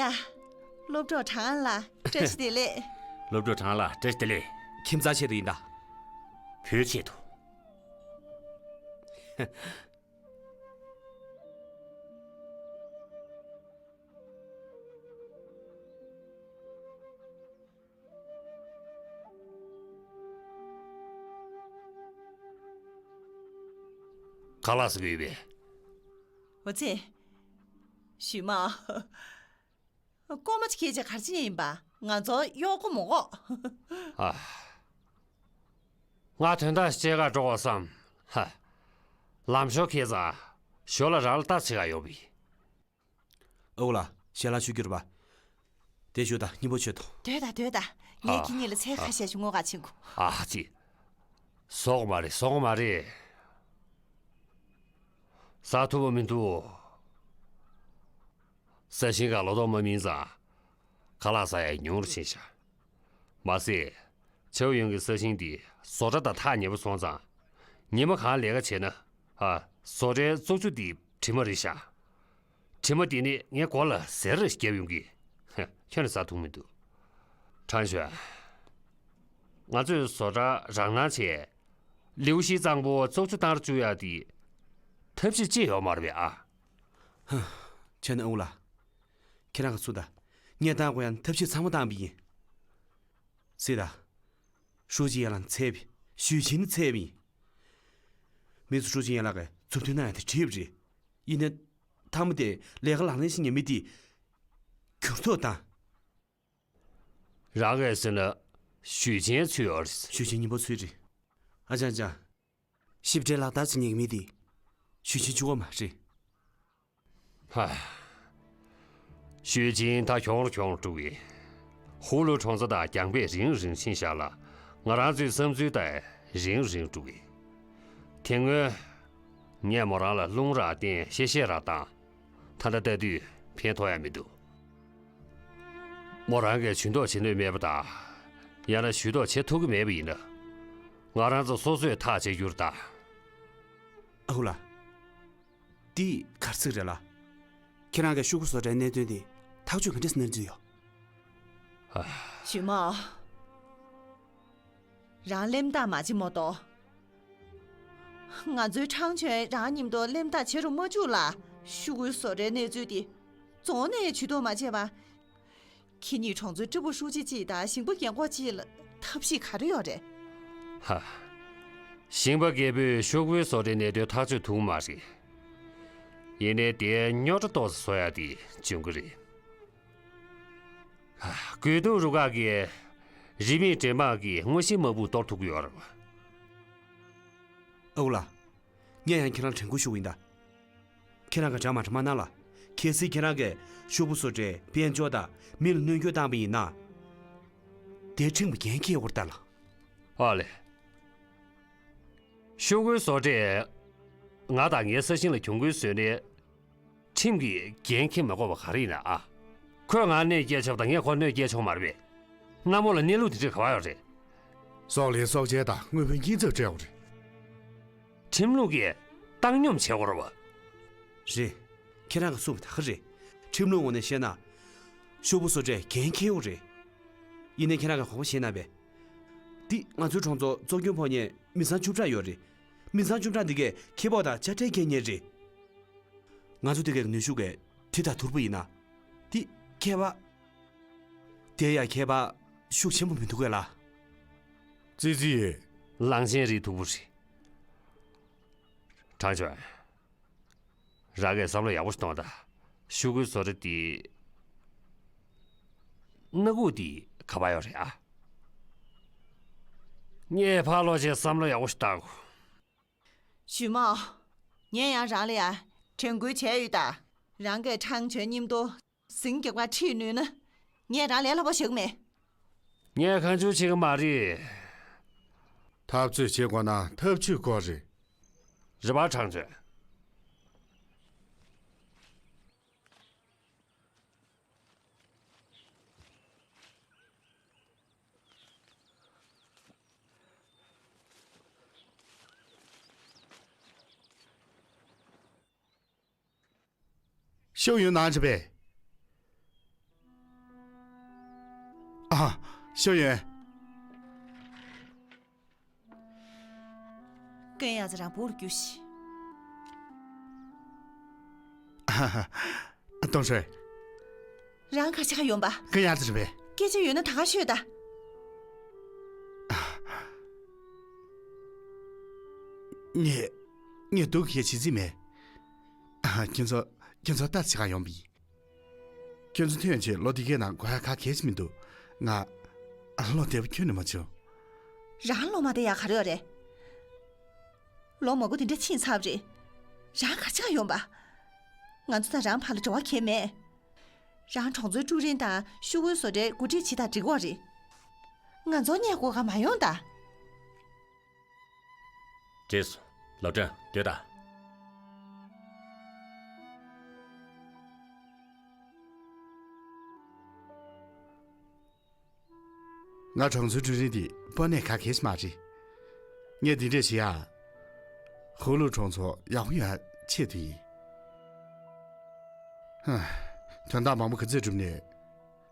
སློབ་གྲོགས་གྲང་ལགས། བཀྲ་ཤིས་བདེ་ལེགས། སློབ་གྲོགས་གྲང་ལགས། བཀྲ་ཤིས་བདེ་ལེགས། ཁྱིམ་ཚང་ཆེད་དུ་ཡིན་ད། བུའི་ཆེད་དུ། ཁ་ལག་ཟ་གི་ཡོད་པས། འོ་ཙི། ཞུས་མ། ལྐོག་མ་ཅིག་ཁྱེར་བྱས་ག་རེ་བྱེད་ཡིན་པ། ང་ཚོ་གཡོག་མགོ་མ་གོ། ཨ། ང་དོན་དག་ཅིག་བཤད་ག་འགྲོ་དགོས་བསམ། ཧ། ལམ་ཞོར་ཁེལ་ཙང་ཞོར་ལ་རང་ལ་ལྟ་བྱེད་ག་ཡོང་བ་ཡིན། ཨོ་ལགས། ཞལ་ལག་མཆོད་རྒྱུ་རེད་པ། དེ་ཞུ་ད། སྙིང་པོ་མཆོད་དོ། སྡོད་ད་སྡོད་ད། ངས་ཨ། ཁྱེད་གཉིས་ལ་ཚལ་ཁ་ཤས་ཤིག་བསྔོག་ག་ཕྱིན་གོ། ཨ་ཙི། བཟོ་གི་མ་རེད། བཟོ་གི་མ་རེད། ཟ་ཐུབ་པ་མི་འདུག་ས་ཞིང་ག་ལོ་ཏོག་མ་སྨིན་ཙང་། ཁ་ལག་ཟ་ཡ་ཉུང་རུ་ཕྱིན་ཤག་མ་ཟད། ཆའོ་ཡུང་གི་ས་ཞིང་འདི་བཟོ་གྲྭ་དང་ཐག་ཉེ་པོ་སོང་ཙང་། ཉི་མ་གང་ལས་ཀ་བྱས་ན། ཨ། བཟོ་གྲྭའི་བཙོག་ཆུ་འདི་དྲི་མ་རེད་ཤག་དྲི་མ་འདི་ནི་ངས་མགོ་ལ་གཟེར་རེ་བརྒྱབ་ཡོང་གི། ཁྱོན་ནས་ཟ་ཐུབ་མི་འདུག་ཁྲང་ཞོན། ང་ཚོས་བཟོ་གྲྭ་རང་ནང་བྱས། ལིའུ་ཤི་གཙང་པོ་བཙོག་ཆུ་བཏང་རུ་བཅུག་ཡ་འདི། ཐབས་ཤེས་ཅི་ཡོད་མ་རེད་པས་ཨ། ཧ། བྱས་ན་ཨུ་ལགས། ཁྱེད་རང་གིས་གསུངས་དང་། ངས་བཏང་དགོས་ཡ་ཐབས་ཤེས་ཚང་མ་བཏང་བ་ཡིན། སྲིད་ད། ཧྲུའུ་ཅི་ཡན་ལགས་འཚོལ་བས་ཞུས་ཅིན་འཚོལ་བས་ཡིན། མི་ཚོ་ཧྲུའུ་ཅི་ཡན་ལགས་ཀྱིས་མཛུབ་སྟོན་གནང་ཡ་དེ་འགྲིག་པ་རེད། ཡིན་ནའི། མཐའ་མ་དེ་ལས་ཀ་ལག་ལེན་ཞིག་ཉན་མི་དེ། འགྱུར་ལྡོག་བཏང་། རང་གིས་ཟེར་ན། ཞུས་ཅིན་འཚོལ་ཡོད་རེད། ཞུས་ཅིན་གཉིས་པོ་འཚོལ་རེད། ཨ་ཅང་ཅང་། ཞིབ་ཕྲའི་ལག་བསྟར་བྱེད་མཁན་གྱི་མི་དེ། ཞུས་ཅིན་གཅིག་པོ་མ་རེད། ཧ། ཞུས་ཅིན་ད་གྱོང་རུ་གྱོང་རུ་འགྲོ་གི། ཧུའུ་ལུའུ་གྲོང་ཚོ་དང་རྒྱང་འབེབས་རིང་རིང་ཕྱིན་བཞག་ལ། ང་རང་ཚོའི་བསམ་ཚུལ་དང་རིང་རིང་འགྲོ་གི། དེ་སྔོན། ངས་མོ་རང་ལ་རླུང་ར་བསྟན་གཤེ་གཤེ་ར་བཏང་། ད་ལྟ་ལྟ་དུས་ཕན་ཐོགས་ཡ་མི་འདུག། མོ་རང་གིས་ཇུས་གཏོགས་བྱེད་ནུས་མེད་པ་དང་། ཡང་ན་ཇུས་གཏོགས་བྱེད་ཐུབ་ཀྱི་མེད་པ་ཡིན་ན། ང་རང་ཚོ་སོ་སོས་ཐག་བཅད་རྒྱུ་རེད་ད། ཨ་ཁུ་ལགས། འདི་ག་རེ་ཟེར་གྱི་རེད་ལགས། ཁྱེད་རང་གིས་ཤོག་གུ་བཟོ་གྲྭའི་གནད་དོན་དེ་ཐག་གཅོད་ག་འདྲས་གནང་རྩིས་ཡོད། ཞུས་མོ། རང་གླེན་རྟགས་མ་བྱེད་མོ་ཏོ། ང་ཚོའི་ཁྲང་ཆོན་རང་མཉམ་དུ་གླེན་རྟགས་བྱེད་རུ་མ་བཅུག་ལ། ཤོག་གུའི་བཟོ་གྲྭའི་གནས་ཚུལ་དེ་རྫོང་ནས་ཇུས་གཏོགས་མ་བྱས་པ། ཁྱེད་གཉིས་གྲོང་ཚོའི་སྤྲུལ་སྐུ་ཧྲུའུ་ཅི་གཅིག་དང་ཞིང་པ་རྒན་གོག་གཅིག་ལ་ཐབས་ཤེས་ག་རེ་ཡོད་རེད། ཧ། ཞིང་པ་རྒད་པོས་ཤོག་བུའི་བཟོ་གྲྭའི་གནད་དོན་ཐག་གཅོད་ཐུབ་མ་རེད། ཡིན་ནའི་དེའི་རྙོག་དྲ་ཏོག་ཙམ་བཟོ་ཡ་དེ་འཇོན་གི་རེད། ཧ། རྒུད་འཐུང་རུ་ཁག་གིས་རིན་མེད་འདྲེན་དམག་གི་དངོས་གཞིའི་དམག་དཔུང་གཏོར་ཐུབ་ཀྱི་ཡོད་རེད་བ། ཨ་ཁུ་ལགས། ངས་ཡང་ཁྱེད་རང་དྲན་སྐུལ་ཞུ་གི་ཡིན་ད། ཁྱེད་རང་གིས་འདྲ་མ་འདྲ་མ་གནང་ལ། གལ་སྲིད་ཁྱེད་རང་གིས་ཤོག་བུ་བཟོ་གྲྭའི་དཔལ་འབྱོར་དང་མི་ལ་གནོན་སྐྱོན་བཏང་པ་ཡིན་ན། དེའི་ཁྲིམས་ཀྱི་འགན་འཁྱེར་དགོས་རེད་ད་ལགས། ཨ་ལེ། ཤོག་བུའི་བཟོ་གྲྭས་ང་དང་ངའི་ས་ཞིང་ལ་གྱོང་གུན་བཟོས་ནས། ཁྲིམས་ཀྱི་འགན་འཁྱེར་མ་དགོས་པ་ག་རེ་ཡིན་ན་ཨ། ཁོས་ང་གནོད་སྐྱེལ་ཆོག་པ་དང་ངས་ཁོར་གནོད་སྐྱེལ་ཆོག་མ་རེད་པས། གནའ་མོ་ལ་གནས་ལུགས་དེ་འདྲས་ག་པར་ཡོད་རེད། སྲོག་ལེན་སྲོག་བཅད་དང་དངུལ་བུན་སྐྱིན་ཚབ་སྤྲད་དགོས་རེད། ཁྲིམས་ལུགས་ཀྱིས་བཏང་སྙོམས་བྱེད་དགོས་རེད་བ། རེད། ཁྱེད་རང་གིས་གསུངས་པ་ད་ག་རེད། ཁྲིམས་ལུགས་ངོས་ནས་བཤད་ན། ཤོག་བུ་བཟོ་གྲྭས་འགན་འཁྱེར་ཡོད་རེད། ཡིན་ནའི་ཁྱེད་རང་གིས་དགོངས་པ་བཞེས་གནང་པས། འདི་ང་ཚོའི་གྲོང་ཚོ་གཙོ་རྒྱུན་ཕོག་མཁན་མི་ཚང་བཅུ་ཕྲག་ཡོད་རེད། མི་ཚང་བཅུ་ཕྲག་འདི་གས་ཁེ་སྤོགས་དང་དཔྱ་ཁྲལ་འཁྱེར་མཁན་རེད། ང་ཚོ་འདི་གས་ནུས་ཤུགས་གས་དེ་དང་ཐུར་པོ་ཡིན་ན། འདི་ཁྱད་པར། དེ་ཡང་ཁྱད་པར་ཤུགས་ཆེན་པོ་མི་འདུག་གས་ལགས། ཙི་ཙི། གླང་ཆེན་རིགས་མཐུག་པོ་རེད། ཁྲང་ཆོན། རང་གིས་བསམ་བློ་ཡག་པོ་ཞིག་གཏོང་དང་། ཤོག་གུའི་བཟོ་གྲྭ་འདི། སྣ་ཁུག་འདི་ག་པར་ཡོད་རེད་ཨ། ངས་ཕར་ལོག་བྱས་བསམ་བློ་ཡག་པོ་ཞིག་བཏང་དགོས། ཞུས་མོ། ངས་ཡང་རང་ལ་ཡ་དྲན་སྐུལ་བྱས་ཡོད་ད། རང་གིས་ཁྲང་ཆོན་མཉམ་དུ་ཟིང་རྒྱག་པ་ཁྲིད་ནུས་ན། ངས་རང་ལས་སླ་པོ་བྱེད་ཀྱི་མེད། ངས་གང་བྱུང་བྱེད་ཀྱི་མ་རེད། འཐབ་རྩོད་བྱེད་དགོས་ན་ཐབས་ཇུས་དགོས་རེད། རེད་པ་ཁྲང་ཆོན། ཤོག་ཡོན་ནང་རེད་པས། ཨ། ཤོག་ཡོན། ཀུན་ཡ་ཙི་རང་བུ་རུ་རྒྱུ་ཤི། ཨ་ཧ་ཧ། ཏོང་ཧྲོས། རང་ག་ཆགས་ཡོང་པ། ཀུན་ཡ་ཙི་རེད་པས། སྐད་ཆ་ཡོད་ན་ད་ག་ཤོད་ད། ངས། ངས་སྡུག་གི་བྱེད་རྩིས་མེད། ཁྱེད་ཚོ། ཁྱེད་ཚོ་ལྟ་ཅི་ག་ཡོང་པ་ཡིན། ཁྱོད་ཚོ་ཐོན་ཆེད་ལོ་འདི་གའི་ནང་དགོས་ཡ་ག་གལ་ཆེ་མི་འདུག་ང་། བློ་བདེ་པོ་ཁྱོན་ནས་མ་བྱུང་། རང་བློ་མ་བདེ་ཡ་ག་རེ་ཡོད་རེད། ལོ་མང་པོ་འདི་འདྲ་ཕྱིན་ཚར་བ་རེད། རང་ག་ཅག་ཡོང་པ། ང་ཚོ་དང་རང་བར་ལ་འབྲེལ་བ་གང་ཡང་མེད། རང་གྲོང་ཚོའི་ཀྲུའུ་རིན་དང་ཤོག་གུའི་བཟོ་གྲྭའི་འགོ་ཁྲིད་བྱེད་དང་འགྲིག་གོ་རེད། ང་ཚོ་གཉིས་དགོས་ག་མ་ཡོང་ད། རྗེས་སུ། ལོ་ཀྲང་སྡོད་དང་། ང་གྲོང་ཚོའི་ཀྲུའུ་རིན་དེ་དཔོན་གནས་ག་གེ་ཞིག་མ་རེད། ངས་འདི་འདྲས་བྱེད་ཡ། ཧུའུ་ལུའུ་གྲོང་ཚོ་ཡག་པོ་ཡོང་ཡ་ཆེད་དུ་ཡིན། ཧ། དོན་དག་མང་པོ་ག་ཚོད་གྲུབ་ནས།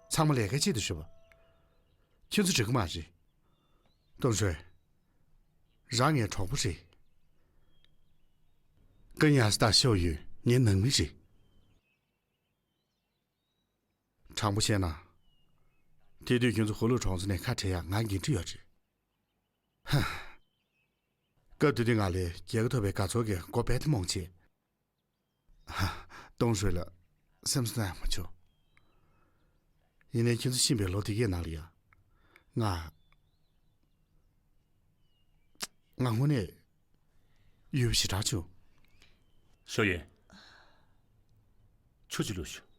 ཚང་མ་ལས་ཀའི་ཆེད་དུ་ཞུ་བ། ཁྱོད་ཚོ་འགྲིག་གི་མ་རེད། ཏོང་ཧྲོས། རང་ངའི་གྲོགས་པོ་རེད། ཀུན་ཡ་སི་དང་ཤོ་ཡུན་ངའི་ནང་མི་རེད། དྲང་པོ་བཤད་ན། དེ་དུས་ཁྱོད་ཚོ་ཧུའུ་ལུའུ་གྲོང་ཚོ་ནས་ཁ་བྲལ་ཡག་ང་འགན་འཁྲི་ཡོད་རེད། སྐབས་དེ་དུས་ང་ལ་རྒྱལ་ཁ་ཐོབ་པའི་དགའ་ཚོར་གྱི་མགོ་རྦད་དེ་རྨོངས་བྱས། ཧ། ཏུང་ཧྲུའེ་ལགས། སེམས་སུ་གནང་ཡག་མ་བྱུང་། ཡིན་ནའི་ཁྱེད་ཚོ་ཕྱིན་པའི་ལོ་དེ་གའི་ནང་ལ་ཡ། ང་། ང་དངོས་གནས་ཡོད་པ་ཞེ་དྲག་བྱུང་། ཞའོ་ཡུན། ཆུ་ཅིག་བླུགས་ཤོག།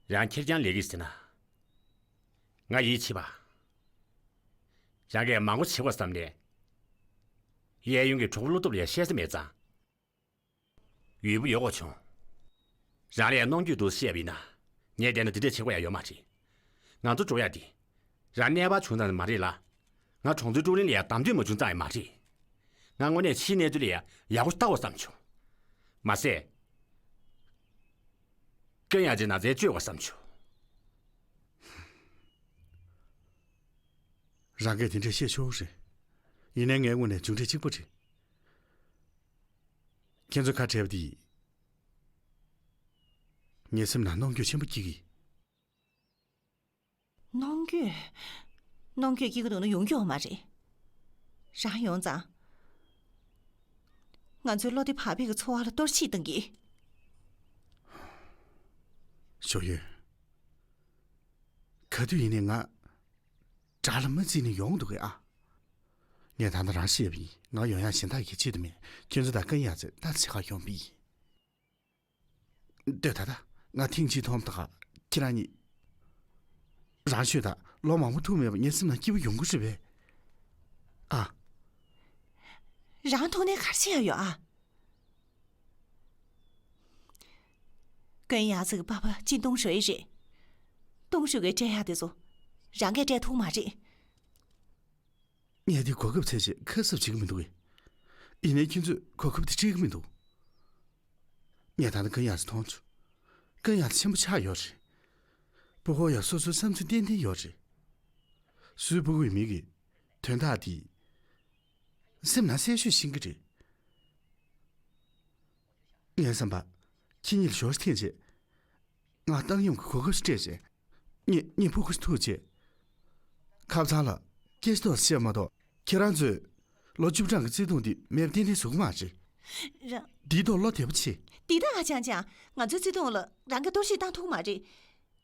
རང་ཁེར་རྐྱང་ལས་ཀྱི་ཟེར་ན། ང་ཡིད་ཆེས་པ། རང་གིས་མང་པོ་བྱེད་དགོས་བསམ་ནས། གཡས་གཡོན་གྱི་གྲོགས་པོ་བློ་སྟོབས་ལ་བཤད་ས་མེད་ཙང་། ཡོད་པོ་ཡོད་དགོས་བྱུང་། རང་ལ་གནོང་འགྱོད་འདུག་བཤད་པ་ཡིན་ན། ངས་བལྟས་ན་འདི་འདྲས་བྱེད་དགོས་ཡ་ཡོད་མ་རེད། ང་ཚོ་འགྲོ་ཡ་འདི། རང་གནས་བབ་བྱུང་ཙང་མ་རེད་ལ། ང་གྲོང་ཚོའི་ཀྲུའུ་རིན་ལ་ཡ་དམ་དོད་མ་བྱུང་ཙང་ཡང་མ་རེད། ང་དངོས་གནས་ཕྱིའི་གནས་ཚུལ་ལ་ཡ་ཡག་པོ་ལྟ་དགོས་བསམ་བྱུང་། མ་ཟད། ཀན་ཡ་ཇི་ན་ཚའི་བཅོས་དགོས་བསམ་བྱུང་། རང་གིས་དེ་འདྲས་བཤད་ཆོག་རེད། ཡིན་ནའི་ངའི་ངོས་ནས་མཇུག་འབྲས་གཅིག་པ་རེད། ཁྱེད་ཚོས་ཁ་བྲལ་བ་དེ། ངའི་སེམས་ནང་གནོང་འགྱོད་ཆེན་པོ་སྐྱེ་གི། གནོང་འགྱོད། གནོང་འགྱོད་སྐྱེ་གི་འདུག་ན་ཡོང་རྒྱུ་ཡོད་མ་རེད། རང་ཡོང་ཙང་། ང་ཚོའི་བློ་བདེ་བག་ཕེབས་ཀྱི་འཚོ་བ་ལ་གཏོར་བཤིག་བཏང་གི། ཞའོ་ཡུན། ག་དུས་ཡིན་ནའི་ང་དགྲ་ལ་མ་བརྩིས་ནས་ཡོང་འདུག་གས་ཨ། ངས་ད་ལྟ་རང་བཤད་པ་ཡིན། ང་ཡོང་ཡག་གཞན་དག་གི་ཆེད་དུ་མེད། ཁྱེད་ཚོ་དང་ཀན་ཡ་ཙེ་ད་ཚེ་ཁ་ཡོང་པ་ཡིན། ལྟོས་ད་ལྟ་ང་ཐེངས་གཅིག་མཐོང་ད་ཁྱེད་རང་གཉིས། རང་ཤོད་ད། ལོ་མང་པོ་ཐུག་མེད་པ་ངའི་སེམས་ནང་སྐྱིད་པོ་ཡོང་གི་རེད་པས། ཨ། རང་ཐུག་ནས་ག་རེ་བྱེད་ཡ་ཡོད་ཨ། ཀན་ཡ་ཙེ་གི་པ་ཕ་ཅིན་ཏུང་ཧྲུའེ་རེད། ཏུང་ཧྲུའེ་གིས་སྤྲད་ཡ་དེ་ཚོ་རང་གིས་སྤྲད་ཐུབ་མ་རེད། ངས་འདི་གོ་སྐབས་བཙལ་བྱས་ཁ་གསབ་བྱེད་ཀྱི་མི་འདུག་གས། ཡིན་ནའི་ཁྱེད་ཚོས་གོ་སྐབས་དེ་སྤྲད་ཀྱི་མི་འདུག་ངས་ད་ལྟ་ཀན་ཡ་ཙེ་མཐོང་བྱུང་། ཀན་ཡ་ཙེ་ཆེན་པོ་ཆགས་ཡོད་རེད། སྤུ་གུ་ཡ་སོ་སོའི་བསམ་ཚུལ་ཏན་ཏན་ཡོད་རེད། སུའི་སྤུ་གུ་ཡིན་མིན་གྱི་དོན་དག་དེ། སེམས་ནང་གསལ་ཤོས་ཤེས་ཀྱི་རེད། ངའི་བསམ་པ། ཁྱེད་གཉིས་ལ་ཞོར་ཐེངས་རྗེས། ང་བཏང་སྙོམས་ཀྱི་གོ་སྐབས་ཤིག་སྤྲད་རྗེས། ངས་ངས་ཕྲུ་གུ་ཐུག་རྗེས། ཁ་སང་ལ་སྐད་ཆ་ཏོག་ཙམ་བཤད་མ་གཏོགས་ཁྱེད་རང་ཚོས་ལོ་བཅུ་གྲངས་ཀྱི་བརྩེ་དུང་འདི་མེད་པ་ཏན་ཏན་བཟོ་གི་མ་རེད། རང་། འདིའི་ཐོག་བློ་བདེ་པོ་བྱེད། འདི་ད་ཨ་ཅང་ཅང་ང་ཚོའི་བརྩེ་དུང་ལ་རང་གིས་གཏོར་བཤིག་བཏང་ཐུབ་མ་རེད།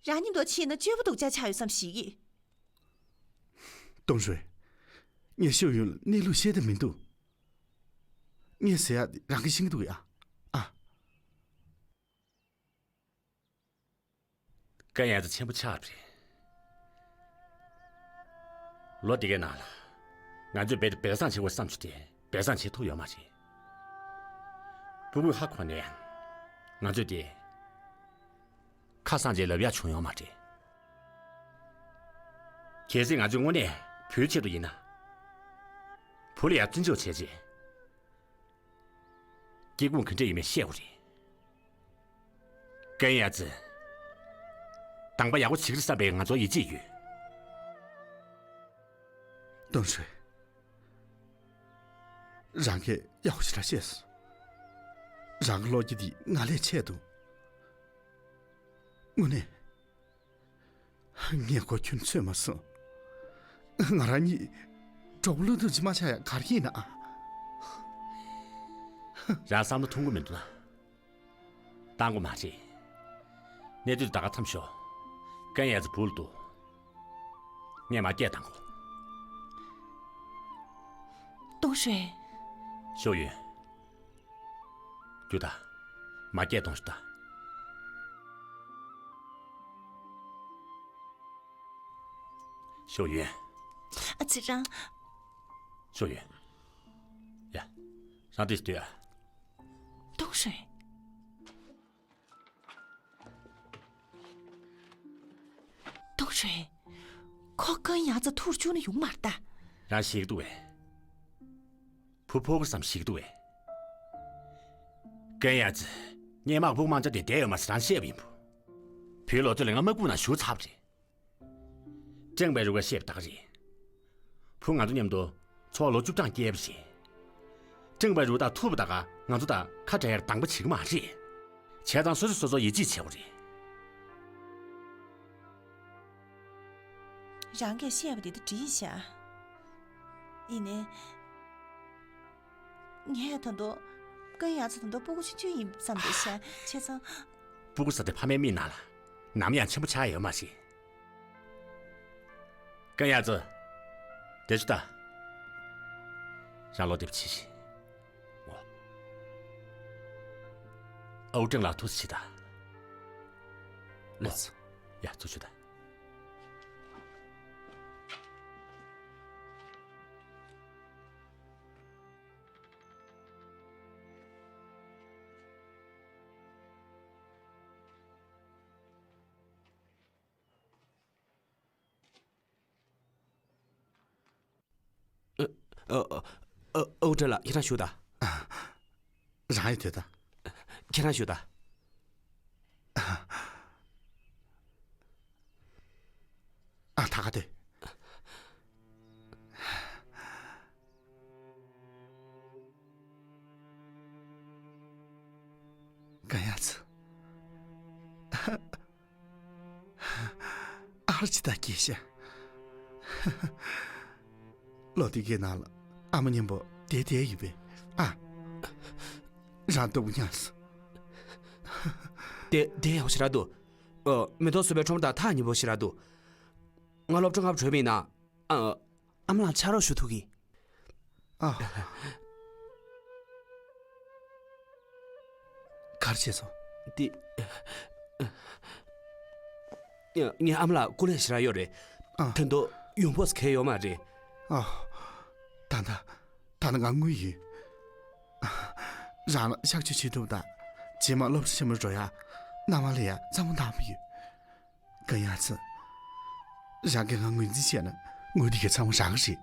རང་གཉིས་མདོག་ཕྱེས་ན་སྤྱོད་པ་སྡུག་ཅག་ཆགས་ཡོད་བསམ་ཞིག་གིས། ཏུང་ཧྲུའེ། ངས་ཤོ་ཡུན་ལ་གནས་ལུགས་བཤད་ཐབས་མི་འདུག་ངས་ཟེར་ཡག་འདི་རང་གིས་ཤེས་ཀྱི་འདུག་ཡ། ཨ། ཀན་ཡ་ཙེ་ཆེན་པོ་ཆགས་པ་རེད། ལོ་འདི་གའི་ནང་ལ། ང་ཚོས་རྦད་དེ་སྦས་གསང་བྱེད་དགོས་བསམ་བྱུང་དེ་སྦས་གསང་བྱེད་ཐུབ་ཡོད་མ་རེད། ཕྲུ་གུས་ཧ་གོ་ནའང་། ང་ཚོས་དེ། ཁ་སང་རྗེས་ལབ་ཡག་བྱུང་ཡོད་མ་རེད། གལ་སྲིད་ང་ཚོས་དངོས་གནས་བུའི་ཆེད་དུ་ཡིན་ན། བུ་ལ་ཡང་བརྩི་འཇོག་བྱས་རྗེས། སྐྱེ་ཁུངས་ག་འདྲ་ཡིན་མིན་ཤེས་དགོས་རེད། ཀན་ཡ་ཙེ། དང་པ་ཡག་པོ་བྱེད་ཀྱི་རེད་བསམ་པའི་ང་ཚོར་ཡིད་ཆེས་ཡོད། ཏུང་ཧྲུའེ། རང་གིས་ཡག་པོ་ཞེ་དྲག་བཤད་སོང་། རང་གི་བློ་སྐྱེད་འདི་ང་ལས་ཆེ་འདུག་དངོས་གནས། ངས་གོ་ཁྱོད་ཚོད་མ་སོང་། ང་རང་གཉིས་གྲོགས་པོ་བློ་སྟོབས་ཀྱིས་མ་ཆག་ཡག་ག་རེ་ཡིན་ན་ཨ། རང་བསམ་བློ་ཐོངས་གི་མི་འདུག་ན། བཏང་དགོས་མ་རེད། གནས་དུས་ད་ག་མཚམས་ཤོག་ཀན་ཡ་ཙེ་བུ་ལ་འདུག་ངས་མ་སྐད་བཏང་གོ། ཏུང་ཧྲུའེ། ཞའོ་ཡུན། རྒྱུགས་དང་། མ་སྐད་གཏོང་ཞིག་དང་། ཞའོ་ཡུན། ཨ་ཙི་རང་། ཞའོ་ཡུན། ཡ། རང་འདིར་སྡོད་ཨ། ཏུང་ཧྲུའེ། ཏུང་ཧྲུའེ། ཁོ་ཀན་ཡ་ཙེ་ཐུག་བཅུག་ན་ཡོང་མ་རེད་ད། རང་ཤེས་ཀྱི་འདུག་བས། བུ་ཕོ་གི་བསམ་ཤེས་ཀྱི་འདུག་བས། ཀན་ཡ་ཙེ། སྔོན་མ་བུ་མང་ཆ་དེ་བསྡད་ཡོད་མ་རེད་རང་བཤད་པ་ཡིན་བུ། བུའི་ལོ་ཚོད་ལ་ང་དམག་དཔུང་ནང་ཞུགས་ཚར་བ་རེད། ཀྲེང་པའེ་རུ་ཁ་བཤད་པ་ད་ག་རེད། བུ་ང་ཚོ་མཉམ་དུ་འཚོ་བ་ལོ་བཅུ་གྲངས་སྐྱེལ་བ་རེད། ཀྲེང་པའེ་རུའུ་དང་ཐུ་བུ་དག་ག་ང་ཚོ་དང་ཁ་བྲལ་ཡར་སྡང་པོ་བྱེད་ཀྱི་མ་རེད། བྱས་ཙང་སོ་སོས་སོ་སོ་ཡིད་ཆེས་བྱེད་དགོས་རེད། རང་གིས་བཤད་པ་དེ་ད་འགྲིག་ཤག་ཡིན་ནའི། ངས་ད་དུང་། ཀན་ཡ་ཚ་ད་དུང་སྤུ་གུ་ཆུང་ཆུང་ཡིན་བསམ་བསྡད་ཤག་བྱས་ཙང་། སྤུ་གུ་ཟེར་དེ་ཕ་མའི་མིག་ནང་ལ་ནམ་ཡང་ཆེན་པོ་ཆགས་ཡོད་མ་རེད། ཀན་ཡ་ཚ། འདིར་ཤོག་དང་། རང་བློ་བདེ་པོ་བྱེད་ཤིག་འོ། ཨའུ་ཀྲེང་ལགས་ཐུགས་རྗེ་ཆེ་ད། ལགས་སོ། ཡ་ཚུར་ཤོག་དང་། ཨ། ཨ། ཨ། ཨའུ་ཀྲེང་ལགས། ཁྱེད་རང་བཞུགས་དང་། རང་ཡང་སྡོད་དང་། ཁྱེད་རང་བཞུགས་དང་། ཨ། ད་ག་སྡོད། ཀན་ཡ་ཚ། ཨ་རོགས་ཅིག་ད་སྐྱེས་ཤག་ལོ་དེ་གའི་ནང་ལ་ཨ་མ་མཉམ་པོ་བསྡད་བསྡད་ཡོད་པས། ཨ། རང་སྡུག་པོ་མྱངས་སོང་། བསྡད་བསྡད་ཡག་པོ་ཞེ་དྲག་འདུག་ཨ། མེ་ཏོག་བཟོ་བའི་ཁྲོམ་ར་དང་ཐག་ཉེ་པོ་ཞེ་དྲག་འདུག་ང་སློབ་གྲྭ་སྔ་དྲོ་བྲོས་པ་ཡིན་ན། ཨ། ཨ་མ་ལགས་ཕྱག་རོགས་ཞུ་ཐུབ་ཀྱི། ཨ། ག་རེ་བྱས་སོང་། དེ། ངས་ཨ་མ་ལགས་སྐུ་ལས་ཞེ་དྲག་ཡོད་རེད། ཨ། ད་དུང་ཡོང་འབབ་གང་ཡང་ཡོད་མ་རེད། ཨ། ད་ད། ད་ད་ང་དངུལ་ཡོད། རང་ལ་གཤགས་བཅོས་བྱེད་ཐུབ་དང་། རྗེས་མ་སློབ་གྲྭ་ཆེན་མོར་འགྲོ་ཡག་མནའ་མ་ལེན་ཡག་ཚང་མ་འདང་གི་ཡོད། ཀན་ཡ་ཚ། རང་གིས་ང་ངོས་འཛིན་བྱས་ན་དངུལ་དེ་གའི་ཚང་མ་རང་གི་རེད།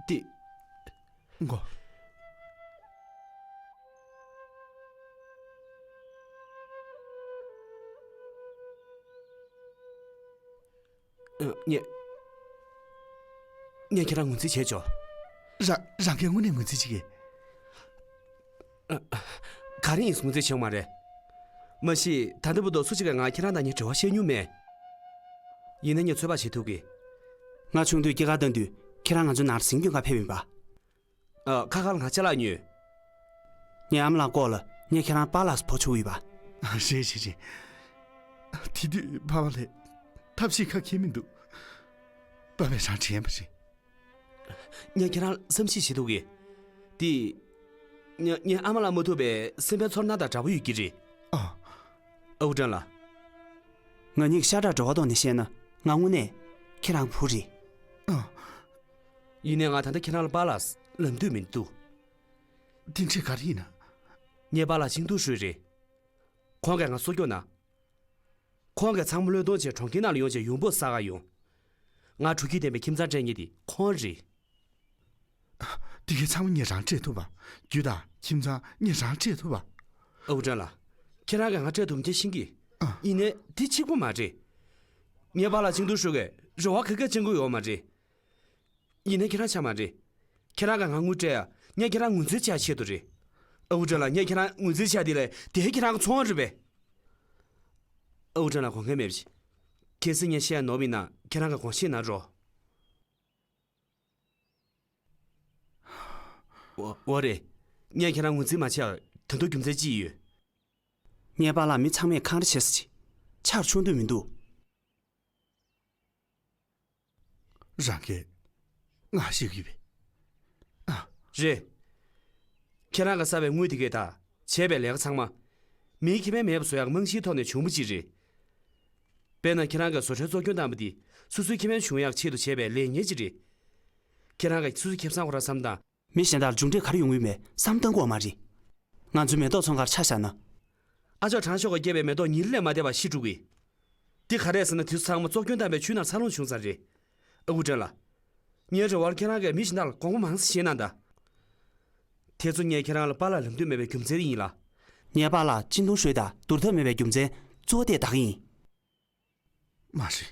དེ། མགོ། ཨ། ངས། ངས་ཁྱེད་རང་ངོས་འཛིན་བྱས་ཆོག་ར། རང་གིས་དངོས་གནས་ངོས་འཛིན་བྱེད་ཀྱི། ཨ། ག་རེ་ཡིན་ངོས་འཛིན་བྱེད་ཡོད་མ་རེད། མ་གཞི་ད་ལྟ་བར་དུ་སུ་གཅིག་གིས་ང་ཁྱེད་རང་དང་ངའི་འབྲེལ་བ་བཤད་མྱོང་མེད། ཡིན་ན་ངས་ཚོད་དཔག་བྱེད་ཐུབ་ཀྱི། ང་ཆུང་དུས་སྐྱེས་སྐར་བཏང་དུས་ཁྱེད་རང་ང་ཚོའི་ནང་ལ་གཟིམ་སྐྱོང་ག་ཕེབས་ཡིན་པ། ཨ། ཁ་ཁ་ལ་ང་ཅ་ལག་ཉོས། ངའི་ཨ་མ་ལགས་སྐོར་ལ་ངས་ཁྱེད་རང་པཱ་ལགས་སུ་འབོད་ཆོག་ཡོད་པ། རེད་རེད་རེད། དེ་དུས་པཱ་ལགས་ལ་ཐབས་ཤེས་ཁ་ཁྱེར་མི་འདུག་པཱ་ལགས་རང་དྲན་པ་རེད། ངས་ཁྱེད་རང་བསམ་ཤེས་བྱེད་ཐུབ་ཀྱི། དེ། ངས་ངས་ཨ་མ་ལགས་མ་ཐུག་པའི་སེམས་པའི་ཚོར་སྣང་དང་འདྲ་པོ་ཡོད་ཀྱི་རེད། ཨ། ཨའུ་ཀྲེང་ལགས། ང་གཉིས་ཀྱི་ཤ་ཁྲག་འབྲེལ་བ་ཐོག་ནས་བཤད་ན་ང་དངོས་གནས་ཁྱེད་རང་བུ་རེད། ཨ། ཡིན་ནའི་ང་ད་ལྟ་ཁྱེད་རང་ལ་པཱ་ལགས་ལབ་འདོད་མི་འདུག་དེ་འདྲས་ག་རེ་ཡིན་ན། ངའི་པཱ་ལགས་ཅིང་ཏུའུ་ཧྲུའེ་རེད། ཁོང་གིས་ང་གསོ་སྐྱོང་གནང་། ཁོང་གིས་ཚང་མ་བློས་གཏོང་བྱས་གྲོང་ཁྱེར་ནང་ལ་ཡོང་བྱས་ཡོང་འབབ་བསགས་ག་ཡོང་། ང་ཕྲུ་གུའི་བདེན་པའི་ཁྱིམ་ཚང་སྤྲད་མཁན་དེ་ཁོང་རེད། དེ་གའི་ཚང་མ་ངས་རང་སྤྲད་ཐུབ་པ། རྒྱུ་དང་ཁྱིམ་ཚང་ངས་རང་སྤྲད་ཐུབ་པ། ཨའུ་ཀྲེང་ལགས། ཁྱེད་རང་གིས་ང་སྤྲད་ཐུབ་མཁན་ཤེས་ཀྱི། ཨ། ཡིན་ནའི་དེ་གཅིག་པོ་མ་རེད། ངའི་པཱ་ལགས་ཅིང་ཏུའུ་ཧྲུའེ་གིས་རེ་བ་ག་གེ་བཅང་གི་ཡོད་མ་རེད། ཡིན་ནའི་ཁྱེད་རང་ཆགས་མ་རེད། ཁྱེད་རང་གིས་ང་དངུལ་སྤྲད་ཡ་ངས་ཁྱེད་རང་ངོས་འཛིན་བྱེད་ཡ་ཆེད་དུ་རེད། ཨའུ་ཀྲེང་ལགས། ངས་ཁྱེད་རང་ངོས་འཛིན་བྱས་དེ་ལས་དེ་ཁྱེད་རང་གི་ཚོང་རེད་པས། ཨའུ་ཀྲེང་ལགས་དགོངས་འགལ་མེད་པ་ཞིག་གལ་སྲིད་ངས་བཤད་ཡ་ནོར་བ་ཡིན་ན་ཁྱེད་རང་གིས་དགོངས་བཞེས་གནང་རོགས། འོ་འོ་རེད། ངས་ཁྱེད་རང་ངོས་འཛིན་མ་བྱས་པར་ད་དུང་རྒྱུ་མཚན་ཅི་ཡོད། ངའི་པཱ་ལགས་མི་ཚང་མས་འཁང་ར་བྱེད་ས་ཅིག་ཆར་ཆུང་དུས་མི་འདུག་རང་གིས་ང་ཤེས་ཀྱི་ཡོད་པས། ཨ། རེད། ཁྱེད་རང་གིས་བསགས་པའི་དངུལ་དེ་གས་དང་བྱས་པའི་ལས་ཀ་ཚང་མ། མིའི་ཁེ་ཕན་མེད་པ་བཟོ་ཡག་རྨང་གཞིའི་ཐོག་ནས་བྱུང་བ་ཅིག་རེད། དཔེར་ན་ཁྱེད་རང་གིས་བཟོ་གྲྭའི་གཙོ་སྐྱོང་བཏང་བ་འདི་སོ་སོའི་ཁེ་ཕན་བྱུང་ཡག་ཆེད་དུ་བྱས་པའི་ལས་གཉེར་ཅིག་རེད། ཁྱེད་རང་གིས་སོ་སོའི་ཁེ་བཟང་ཁོ་རང་བསམ་དང་། མི་གཞན་དག་ལ་མཇུག་འབྲས་ག་རེ་ཡོང་གི་མེད་བསམ་བཏང་དགོས་མ་རེད། ང་ཚོའི་མེ་ཏོག་ཚོང་ཁང་ཆ་བཞག་ན། ཨ་ཅག་དྲང་ཤོག་གིས་བསྐྱལ་བའི་མེ་ཏོག་ཉིན་རེ་ལས་མ་བསྡད་པར་ཤི་འགྲོ་གི། འདི་ག་རེ་རེད་ཟེར་ན་དེ་ཚོ་ཚང་མ་གཙོ་སྐྱོང་བཏང་བའི་ཆུའི་ནང་འཚར་ལོངས་བྱུང་ཙང་རེད། ཨ་ཁུ་ཀྲེང་ལགས། ངའི་རེ་བར་ཁྱེད་རང་གིས་མི་གཞན་དག་ལ་དགོངས་པ་མང་ཙམ་བཞེས་གནང་དང་། དེ་ཚོ་ངས་ཁྱེད་རང་ལ་པཱ་ལགས་ལབ་འདོད་མེད་པའི་རྒྱུ་མཚན་ཡིན་ལ། ངའི་པཱ་ལགས་ཅིན་ཏུང་ཧྲུའེ་དང་བསྡུར་ཐབས་མེད་པའི་རྒྱུ་མཚན་གཙོ་བོ་དེ་དག་ཡིན། མ་རེད།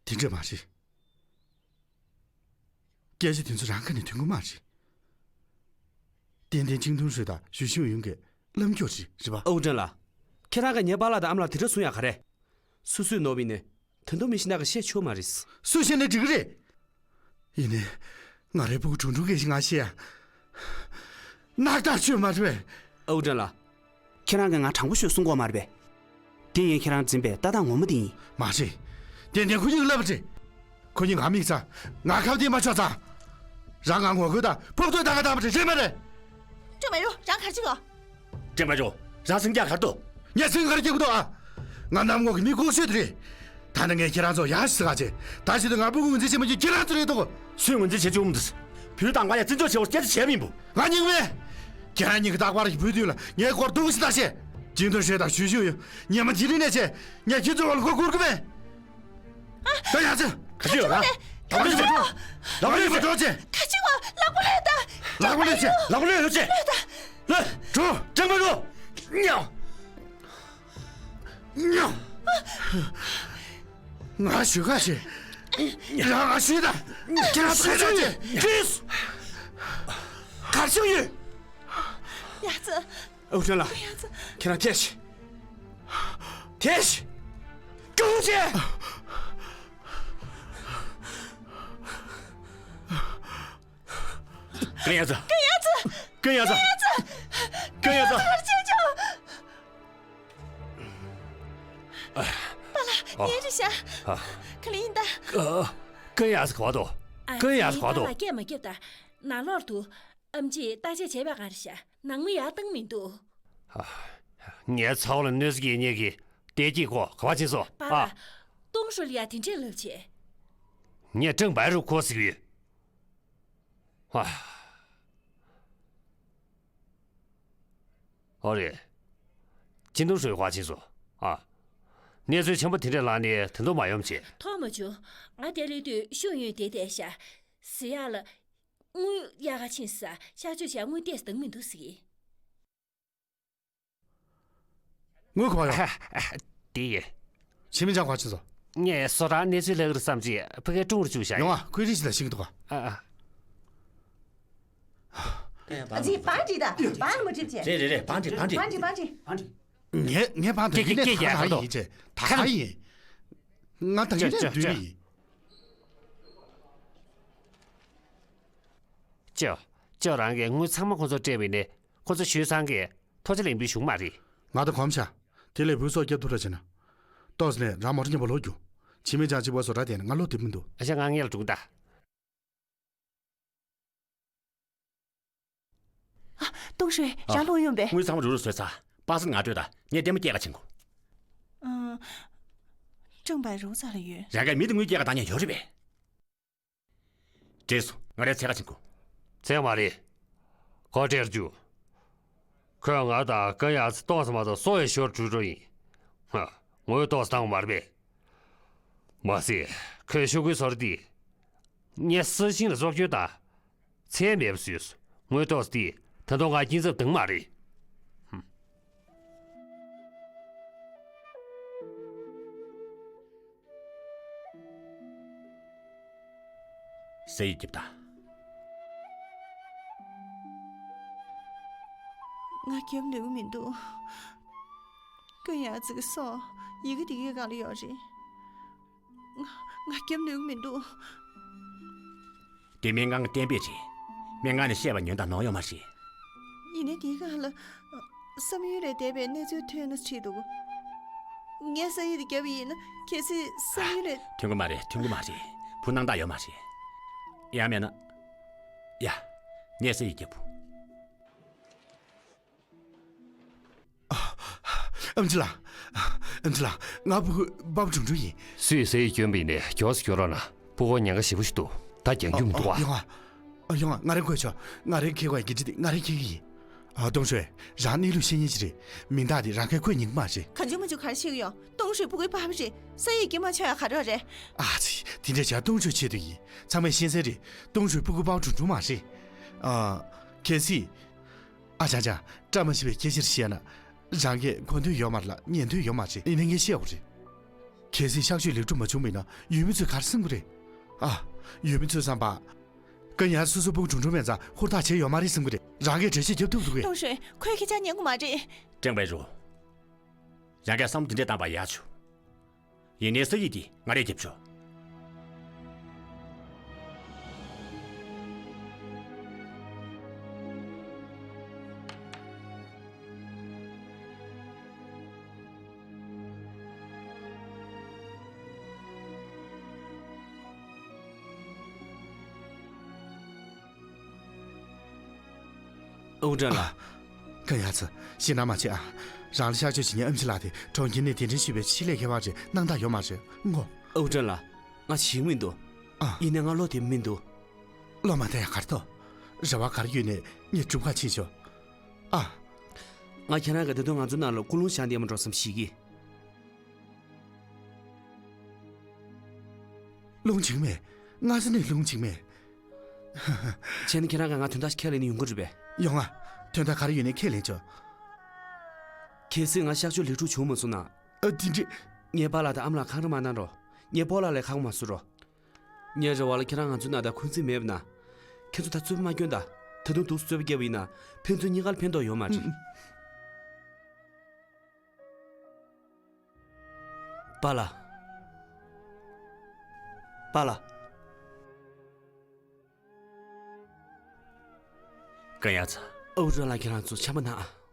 དེ་འདྲ་མ་རེད། སྐད་ཆ་དེ་ཚོ་རང་ཁ་ནས་ཐོན་གི་མ་རེད། ཏན་ཏན་ཅིང་ཏུང་ཧྲུའེ་དང་ཞུས་ཤིང་ཡུན་གྱི་ལམ་ཁྱོད་རེད། རེད་པ། ཨའུ་ཀྲེན་ལགས། ཁྱེད་རང་གིས་ངའི་པཱ་ལགས་དང་ཨ་མ་ལགས་དེ་འདྲ་གསུང་ཡག་ག་རེ། སུས་སུས་ནོར་བ་ཡིན་ནའི། དོན་དུ་མི་ཤེས་ན་ག་བཤད་ཆོག་མ་རེད། སུས་ཤེས་ན་འགྲིག་གི་རེད། ཡིན་ནའི། ང་རའི་སྤུ་གུ་ཁྲུང་ཁྲུང་སྐད་ཞིག་ང་ཤེས་ཡ། ནག་ཐག་ཆོད་མ་རེད་པས། ཨའུ་ཀྲེན་ལགས། ཁྱེད་རང་གིས་ང་དྲང་པོ་ཤོད་གསུང་གི་ཡོད་མ་རེད་པས། དེ་ཡིན་ཁྱེད་རང་འཛིན་པའི་ལྟ་སྟངས་ངོ་མ་དེ་ཡིན། མ་རེད། ཏན་ཏན་ཁོ་གཉིས་ཀྱིས་བསླབས་པ་རེད། ཁོ་གཉིས་ང་མིག་ཚ། ང་ཁ་གཏད་མ་ཆོག་ཚ། རང་ང་ངོ་རྒོལ་དང་ཕོག་ཐུག་བཏང་ག་བཏང་བ་རེད། རེད་མ་རེད། ཀྲེང་མ་ཡུ། རང་ག་རེ་བྱེད་ཀྱི་ཡོད། ཀྲེང་མ་ཡུ། རང་སེམས་རྒྱག་ག་རེ་འདུག་ངས་སེམས་ག་རེ་སྐྱིད་པོ་འདུག་ཨ། ང་གནམ་འོག་གི་མི་ལྐོག་གསོད་དེ་རེད། ད་ནི་ངས་ཁྱེད་རང་ཚོ་ཡག་ཞིག་ཟེར་ག་བྱེད། ད་ཞིག་ཏུ་ང་སྤུ་གུ་ངོས་འཛིན་བྱེད་མ་བྱེད་ཁྱེད་རང་ཚོ་རེད་འདུག་སུས་ངོས་འཛིན་བྱེད་བཅུག་མི་འདུག་བུའི་དང་པ་ཡ་བརྩི་འཇོག་བྱེད་པར་སྐད་ཆ་བྱས་མིན་པོ། ང་སྙིང་མེད། ཁྱེད་རང་གཉིས་ཀྱིས་རྟག་པར་བུའི་མདུན་ལ་ངའི་སྐོར་སྡུག་ཞིག་ལྟ་བཤད། ཅིང་ཏུང་ཧྲུའེ་དང་ཞུས་ཤིང་ཡུན་ཉི་མ་དེ་རིང་ནས་བྱས་ངས་ཁྱེད་ཚོའི་བར་ལ་མགོ་སྒུར་གི་མེད། ད་ཡ་ཚེ། ག་ཅི་ཡོད་ན། ལག་པ་ལས་ལག་པ་ལས་འགྲོ་ཅེ། ག་ཅི་བ་ལག་པ་ལས་ད། ལག་པ་ལས་ཅེ། ལག་པ་ལས་ཡོད་ཅེ། ལས་ད། ལས། འགྲོ། ཀྲེང་མ་འགྲོ། ཉོ། ཉོ། ང་ཞུ་ག་ཅེ། རང་ང་ཞུ་ད། ཁྱེད་རང་ཚོ་ཅེ། ཅིས། གར་ཞུ་ཡོད། ཡ་ཚེ། ཨའུ་ཀྲེན་ལགས། ཁྱེད་རང་ཐད་ཤིག་ཐད་ཤིག་ཀུང་ཅེ། ཀུན་ཡ་ཙི། ཀུན་ཡ་ཙི། ཀུན་ཡ་ཙི། ཀུན་ཡ་ཙི། ཨ། པཱ་ལགས། ཨ། ངའི་རེད་ཤག་ཨ། ག་ལེ་ཡིན་ད། ཨ། ཀུན་ཡ་ཙི་ག་བ་དོ། ཨ། ཀུན་ཡ་ཙི་ག་བ་དོ། པཱ་ལགས་སྐད་མ་རྒྱབ་ད། ནང་ལོགས་དུ། ཨེམ་ཆིས་བརྟག་དཔྱད་བྱས་པའི་སྒང་རེད་ཤག་ནང་མི་ཡར་བཏང་མི་འདུག་ཨ། ངའི་ཚ་བོ་ལ་གནོད་འཚེ་སྐྱེལ་མཁན་གྱི་བདེ་སྐྱིད་ཁོ་ག་པར་ཕྱིན་སོང་། པཱ་ལགས། ཨ། ཏུང་ཧྲུའེ་ལ་ཡ་དེ་འདྲས་ལབ་བྱས། ངས་ཀྲེང་བའི་རུ་ཁོ་ཟིག་ཡོད། ཨ། ཨོ་རེད། ཅིན་ཏུང་ཧྲུའེ་ག་པར་ཕྱིན་སོང་། ཨ། གནས་ཚུལ་ཆེན་པོ་དེ་འདྲས་ལངས་ནས་ད་དུང་མ་ཡོང་བྱས། མཐོང་མ་བྱུང་། ང་དེར་སླེབས་དུས་ཤུང་ཡུན་དེ་བསྡད་ཤག་ཟེར་ཡག་ལ། དངུལ་གཡར་ག་ཕྱིན་ས་གཤག་བཅོས་བྱས། དངུལ་ཏོག་ཙམ་འདང་མི་འདུག་ཟེར་གི། དངུལ་ག་པར་ཡོད། དེ་ཡིན། ཆི་མིན་ཅང་ག་པར་ཕྱིན་སོང་། ངས་སོ་ཊར་གནས་ཚུལ་ལྷག་གི་རེད་བསམ་བྱས་ཕ་གིར་ཀྲུང་རུ་བཅུག་བཞག་ཡིན། ཡོང་ཨ། ཁོས་རིགས་ཤིག་ལ་ཤེས་ཀྱི་འདུག་ག་ཨ་ཨ། ཨ་ཙི། བང་ཁྲིད་ད། བང་མ་ཁྲིད་བྱས། རེད་རེད་རེད། བང་ཁྲིད། བང་ཁྲིད། བང་ཁྲིད། བང་ཁྲིད། ངས་ངས་བང་ཁྲིད། ཀྱེ་ཀྱེ་ཀྱེ། ད་ག་ཡིན་བྱས། ད་ག་ཡིན། ང་ད་གིན་ནས་འདུས་ཡིན། ཅོ། ཅོ་རང་གིས་དངུལ་ཚང་མ་ཁོ་ཚོར་སྤྲད་པ་ཡིན་ནའི། ཁོ་ཚོ་ཞུས་ཚང་གིས་ཐུགས་རྗེ་ལེགས་འབུལ་ཞུ་གི་མ་རེད། ང་ད་གོམས་ཤག་དེ་ལས་བུ་སོགས་སྐྱབས་ཐུབ་ར་བྱས་ན། ཏོག་ཙམ་ནས་རང་མོ་ཊ་མཉམ་པོ་ལོག་རྒྱུག་ཆི་མིན་ཅང་གཅིག་པོ་བཟོ་གྲྭ་བསྡད་ན་ང་ལོག་སྡོད་མི་འདུག་ཨ་ཅག་ང་ངེད་ལ་འགྲོ་གི་ད། ཏུང་ཧྲུའེ། ཨ། རང་ལོག་ཡོང་པས། དངུལ་ཚང་མ་རུ་རུ་བཟོས་ཚར། པ་སེ་ང་སྤྲོད་ད། ངས་ལྟད་མོ་སྐྱེལ་ག་ཕྱིན་གོ། ཨ། ཀྲེང་བའི་རུ་རྩ་ལ་ཡོད། རང་གིས་མི་དེ་དངུལ་སྐྱེལ་ག་བཏང་མཁན་ཡོད་རེད་པས། བྲེལ་སོང་། ང་རང་འཚོལ་ག་ཕྱིན་གོ། འཚོལ་མ་རེད། ཁོ་སྤྲད་རྒྱུ། ཁོས་ང་དང་ཀུན་ཡ་ཙི་ཏོག་ཙམ་མ་གཏོགས་སོ་ཡི་ཞོར་དྲུག་འགྲོ་ཡིན། ཧ། ངོ་ཡོད་ཏོག་ཙམ་བཏང་བ་མ་རེད་པས། མ་ཟད་ཁོས་ཤོག་གུའི་ཟོར་འདི། ངས་སྲི་ཤིང་ལ་སྲོག་སྐྱོན་དང་། ཚད་མེད་པ་བཟོས་སོང་། དངུལ་ཏོག་ཙམ་དེ་ད་དུང་ང་སྐྱིན་ཚབ་འདང་མ་རེད། ཧུམ། ཟས་ཡིས་རྒྱབ་ད། ང་རྒྱབ་ནུས་ཀྱི་མི་འདུག་ཀུན་ཡ་ཙི་གི་སོ་ཡི་གེ་དེ་གའི་སྒང་ལ་ཡོད་རེད། ང་ང་རྒྱབ་ནུས་ཀྱི་མི་འདུག་དེ་སྨན་ཁང་གི་གཏན་འབེབས་རེད། སྨན་ཁང་ནས་བཤད་པ་ཉོན་དང་ནོར་ཡོད་མ་རེད། ཡིན་ནའི་དེའི་སྒང་ལ་བསམ་ཡུལ་ལས་འདས་པའི་གནས་ཚུལ་ཐོན་ན་འགྲིག་འདུག་ངས་ས་ཡིག་དེ་བརྒྱབ་པ་ཡིན་ན་གལ་སྲིད་བསམ་ཡུལ་ལས། ཐོན་གི་མ་རེད། ཐོན་གི་མ་རེད། བུ་སྣང་དག་ཡོད་མ་རེད། ཡང་མེད་ན། ཡ། ངས་ས་ཡིག་བརྒྱབ་བུ། ཨམ་ཆི་ལགས། ཨམ་ཆི་ལགས། ང་སྤུ་གུ་དཔའ་བོ་ཁྲུང་ཁྲུང་ཡིན། སུས་ཟས་ཡིག་བསྐྱོན་པ་ཡིན་ནའི་མགྱོགས་སུ་སྐྱོན་རོགས་གནང་། སྤུ་གུ་ཉེན་ཁ་ཞེ་པོ་ཞིག་འདུག་ད་རྒྱག་རྒྱུ་མི་འདུག་ཨ། ཡོང་ཨ། ཡོང་ཨ། ང་རང་འགོས་ཆོག་ང་རང་འཁྱེར་དགོས་ཡ། གི་ཅི་དེ་ང་རང་འཁྱེར་གི་ཡིན། ཨ། ཏུང་ཧྲུའེ། རང་གནས་ལུགས་ཤེས་མཁན་ཅིག་རེད། མིང་རྟགས་དེ་རང་གིས་བཀོད་ཉན་གི་མ་རེད། གང་བྱུང་མང་བྱུང་ག་རེ་བཤད་གི་ཡོད། ཏུང་ཧྲུའེ་སྤུ་གུའི་པ་ཕ་རེད། ས་ཡིག་བསྐྱོན་མ་ཆོག་ཡ་ག་རེ་རེད། ཨ་ཙི། དེ་འདྲ་བྱས་ཏུང་ཧྲུའེ་ཆེད་དུ་ཡིན། ཚང་མས་ཤེས་གསལ་རེད། ཏུང་ཧྲུའེ་སྤུ་གུ་དཔའ་བོ་ཁྲུང་ཁྲུང་མ་རེད། ཨ། གལ་སྲིད། ཨ་ཅག་ཅག་བཀྲ་མ་ཤིས་པའི་སྐད་ཆ་བཤད་ན། རང་གིས་གོ་འདོད་ཡོད་མ་རེད་ལ་ཉན་འདོད་ཡོད་མ་རེད། ཡིན་ནའི་ངས་བཤད་དགོས་རེད། གལ་སྲིད་གཤག་བཅོས་ལེགས་གྲུབ་མ་བྱུང་བ་ཡིན་ན་ཡུལ་མི་ཚོས་ག་རེ་བསམ་གི་རེད། ཨ། ཡུལ་མི་ཚོས་བསམ་པ། ཀན་ཡར་སོ་སོའི་སྤུ་གུ་གྲུང་གྲུང་མེད་ཙང་ཧུར་ཐག་བྱས་ཡོད་མ་རེད་བསམ་གི་རེད། རང་གིས་གྲོས་བྱེད་རྒྱབ་ཐུབ་ཐུབ་གི་རེད། ཏུང་ཧྲོན། ཁོས་ཁྱེད་ཅག་ཉན་གི་མ་རེད། ཀྲེང་པའེ་རུ། ཡང་བསྐྱར་བསམ་བློ་དེ་འདྲས་བཏང་པ་ཡག་བྱུང་། ཡིན་ནའི་སི་ཡི་དེ་ང་རས་རྒྱབ་ཆོག། ཨུ་ཀྲང་ལགས། ཀན་ཡར་ཚོ། ཞེད་སྣང་མ་བྱེད་ཨ། རང་ལ་གཤགས་བཅོས་བྱེད་མཁན་ཨེམ་ཆི་ལགས་དེ་གྲོང་ཁྱེར་ནས་གདན་འདྲེན་ཞུས་པའི་ཆེད་ལས་མཁས་པ་རེད། སྣང་དག་ཡོད་མ་རེད་ངོ་། ཨུ་ཀྲང་ལགས། ང་ཞིག་མི་འདུག། ཨ། ཡིན་ནའི་ང་བློ་བདེ་མི་འདུག། བློ་མ་བདེ་ཡ་ག་རེ་འདུག། རེ་བ་ག་རེ་ཡོད་ནའི་ངས་སྒྲུབ་ག་ཕྱིན་ཆོག། ཨ། ང་ཁྱེད་རང་གིས་ད་དུང་ང་ཚོའི་ནང་ལ་ཀུན་སློང་བཞག་བསྡད་མ་འགྲོ་བསམ་ཞིག་གིས། རླུང་འཇིགས་མེད། སྔ་ས་ནས་རླུང་འཇིགས་མེད། བྱས་ན་ཁྱེད་རང་གིས་ང་དོན་དག་ཞིག་ཁས་ལེན་ནས་ཡོང་གི་རེད་པས། ཡོང་ང་། དོན་དག་ག་རེ་ཡོད་ནའི་ཁས་ལེན་ཆོག། གལ་སྲིད་ང་གཤགས་བཅོས་ལེགས་གྲུབ་བྱུང་མ་སོང་ན། ཨ། དེ་འདྲས། ངའི་པཱ་ལགས་དང་ཨ་མ་ལགས་ཁག་པོ་མ་གནང་རོགས། ངའི་སྤོ་ལགས་ལ་ཁག་པོ་མ་བཟོ་རོགས། ངའི་རེ་བ་ལ་ཁྱེད་རང་ང་ཚོའི་ནང་ད་འཁོན་འཛིན་མེད་པ་ན། ཁྱེད་ཚོ་ད་རྩོད་པ་མ་སྐྱོན་ད། ད་དུང་འདུག་རྩོད་པ་བརྒྱབ་པ་ཡིན་ན་ཕན་ཚུན་གཉིས་ཀར་ཕན་ཐོགས་ཡོད་མ་རེད། ཨུ། པཱ་ལགས། པཱ་ལགས། ཀན་ཡར་ཚོ། ཨུ་ཀྲང་ལགས་ཁྱེད་རང་ཚོ་འཆམ་པོ་གནང་ཨ།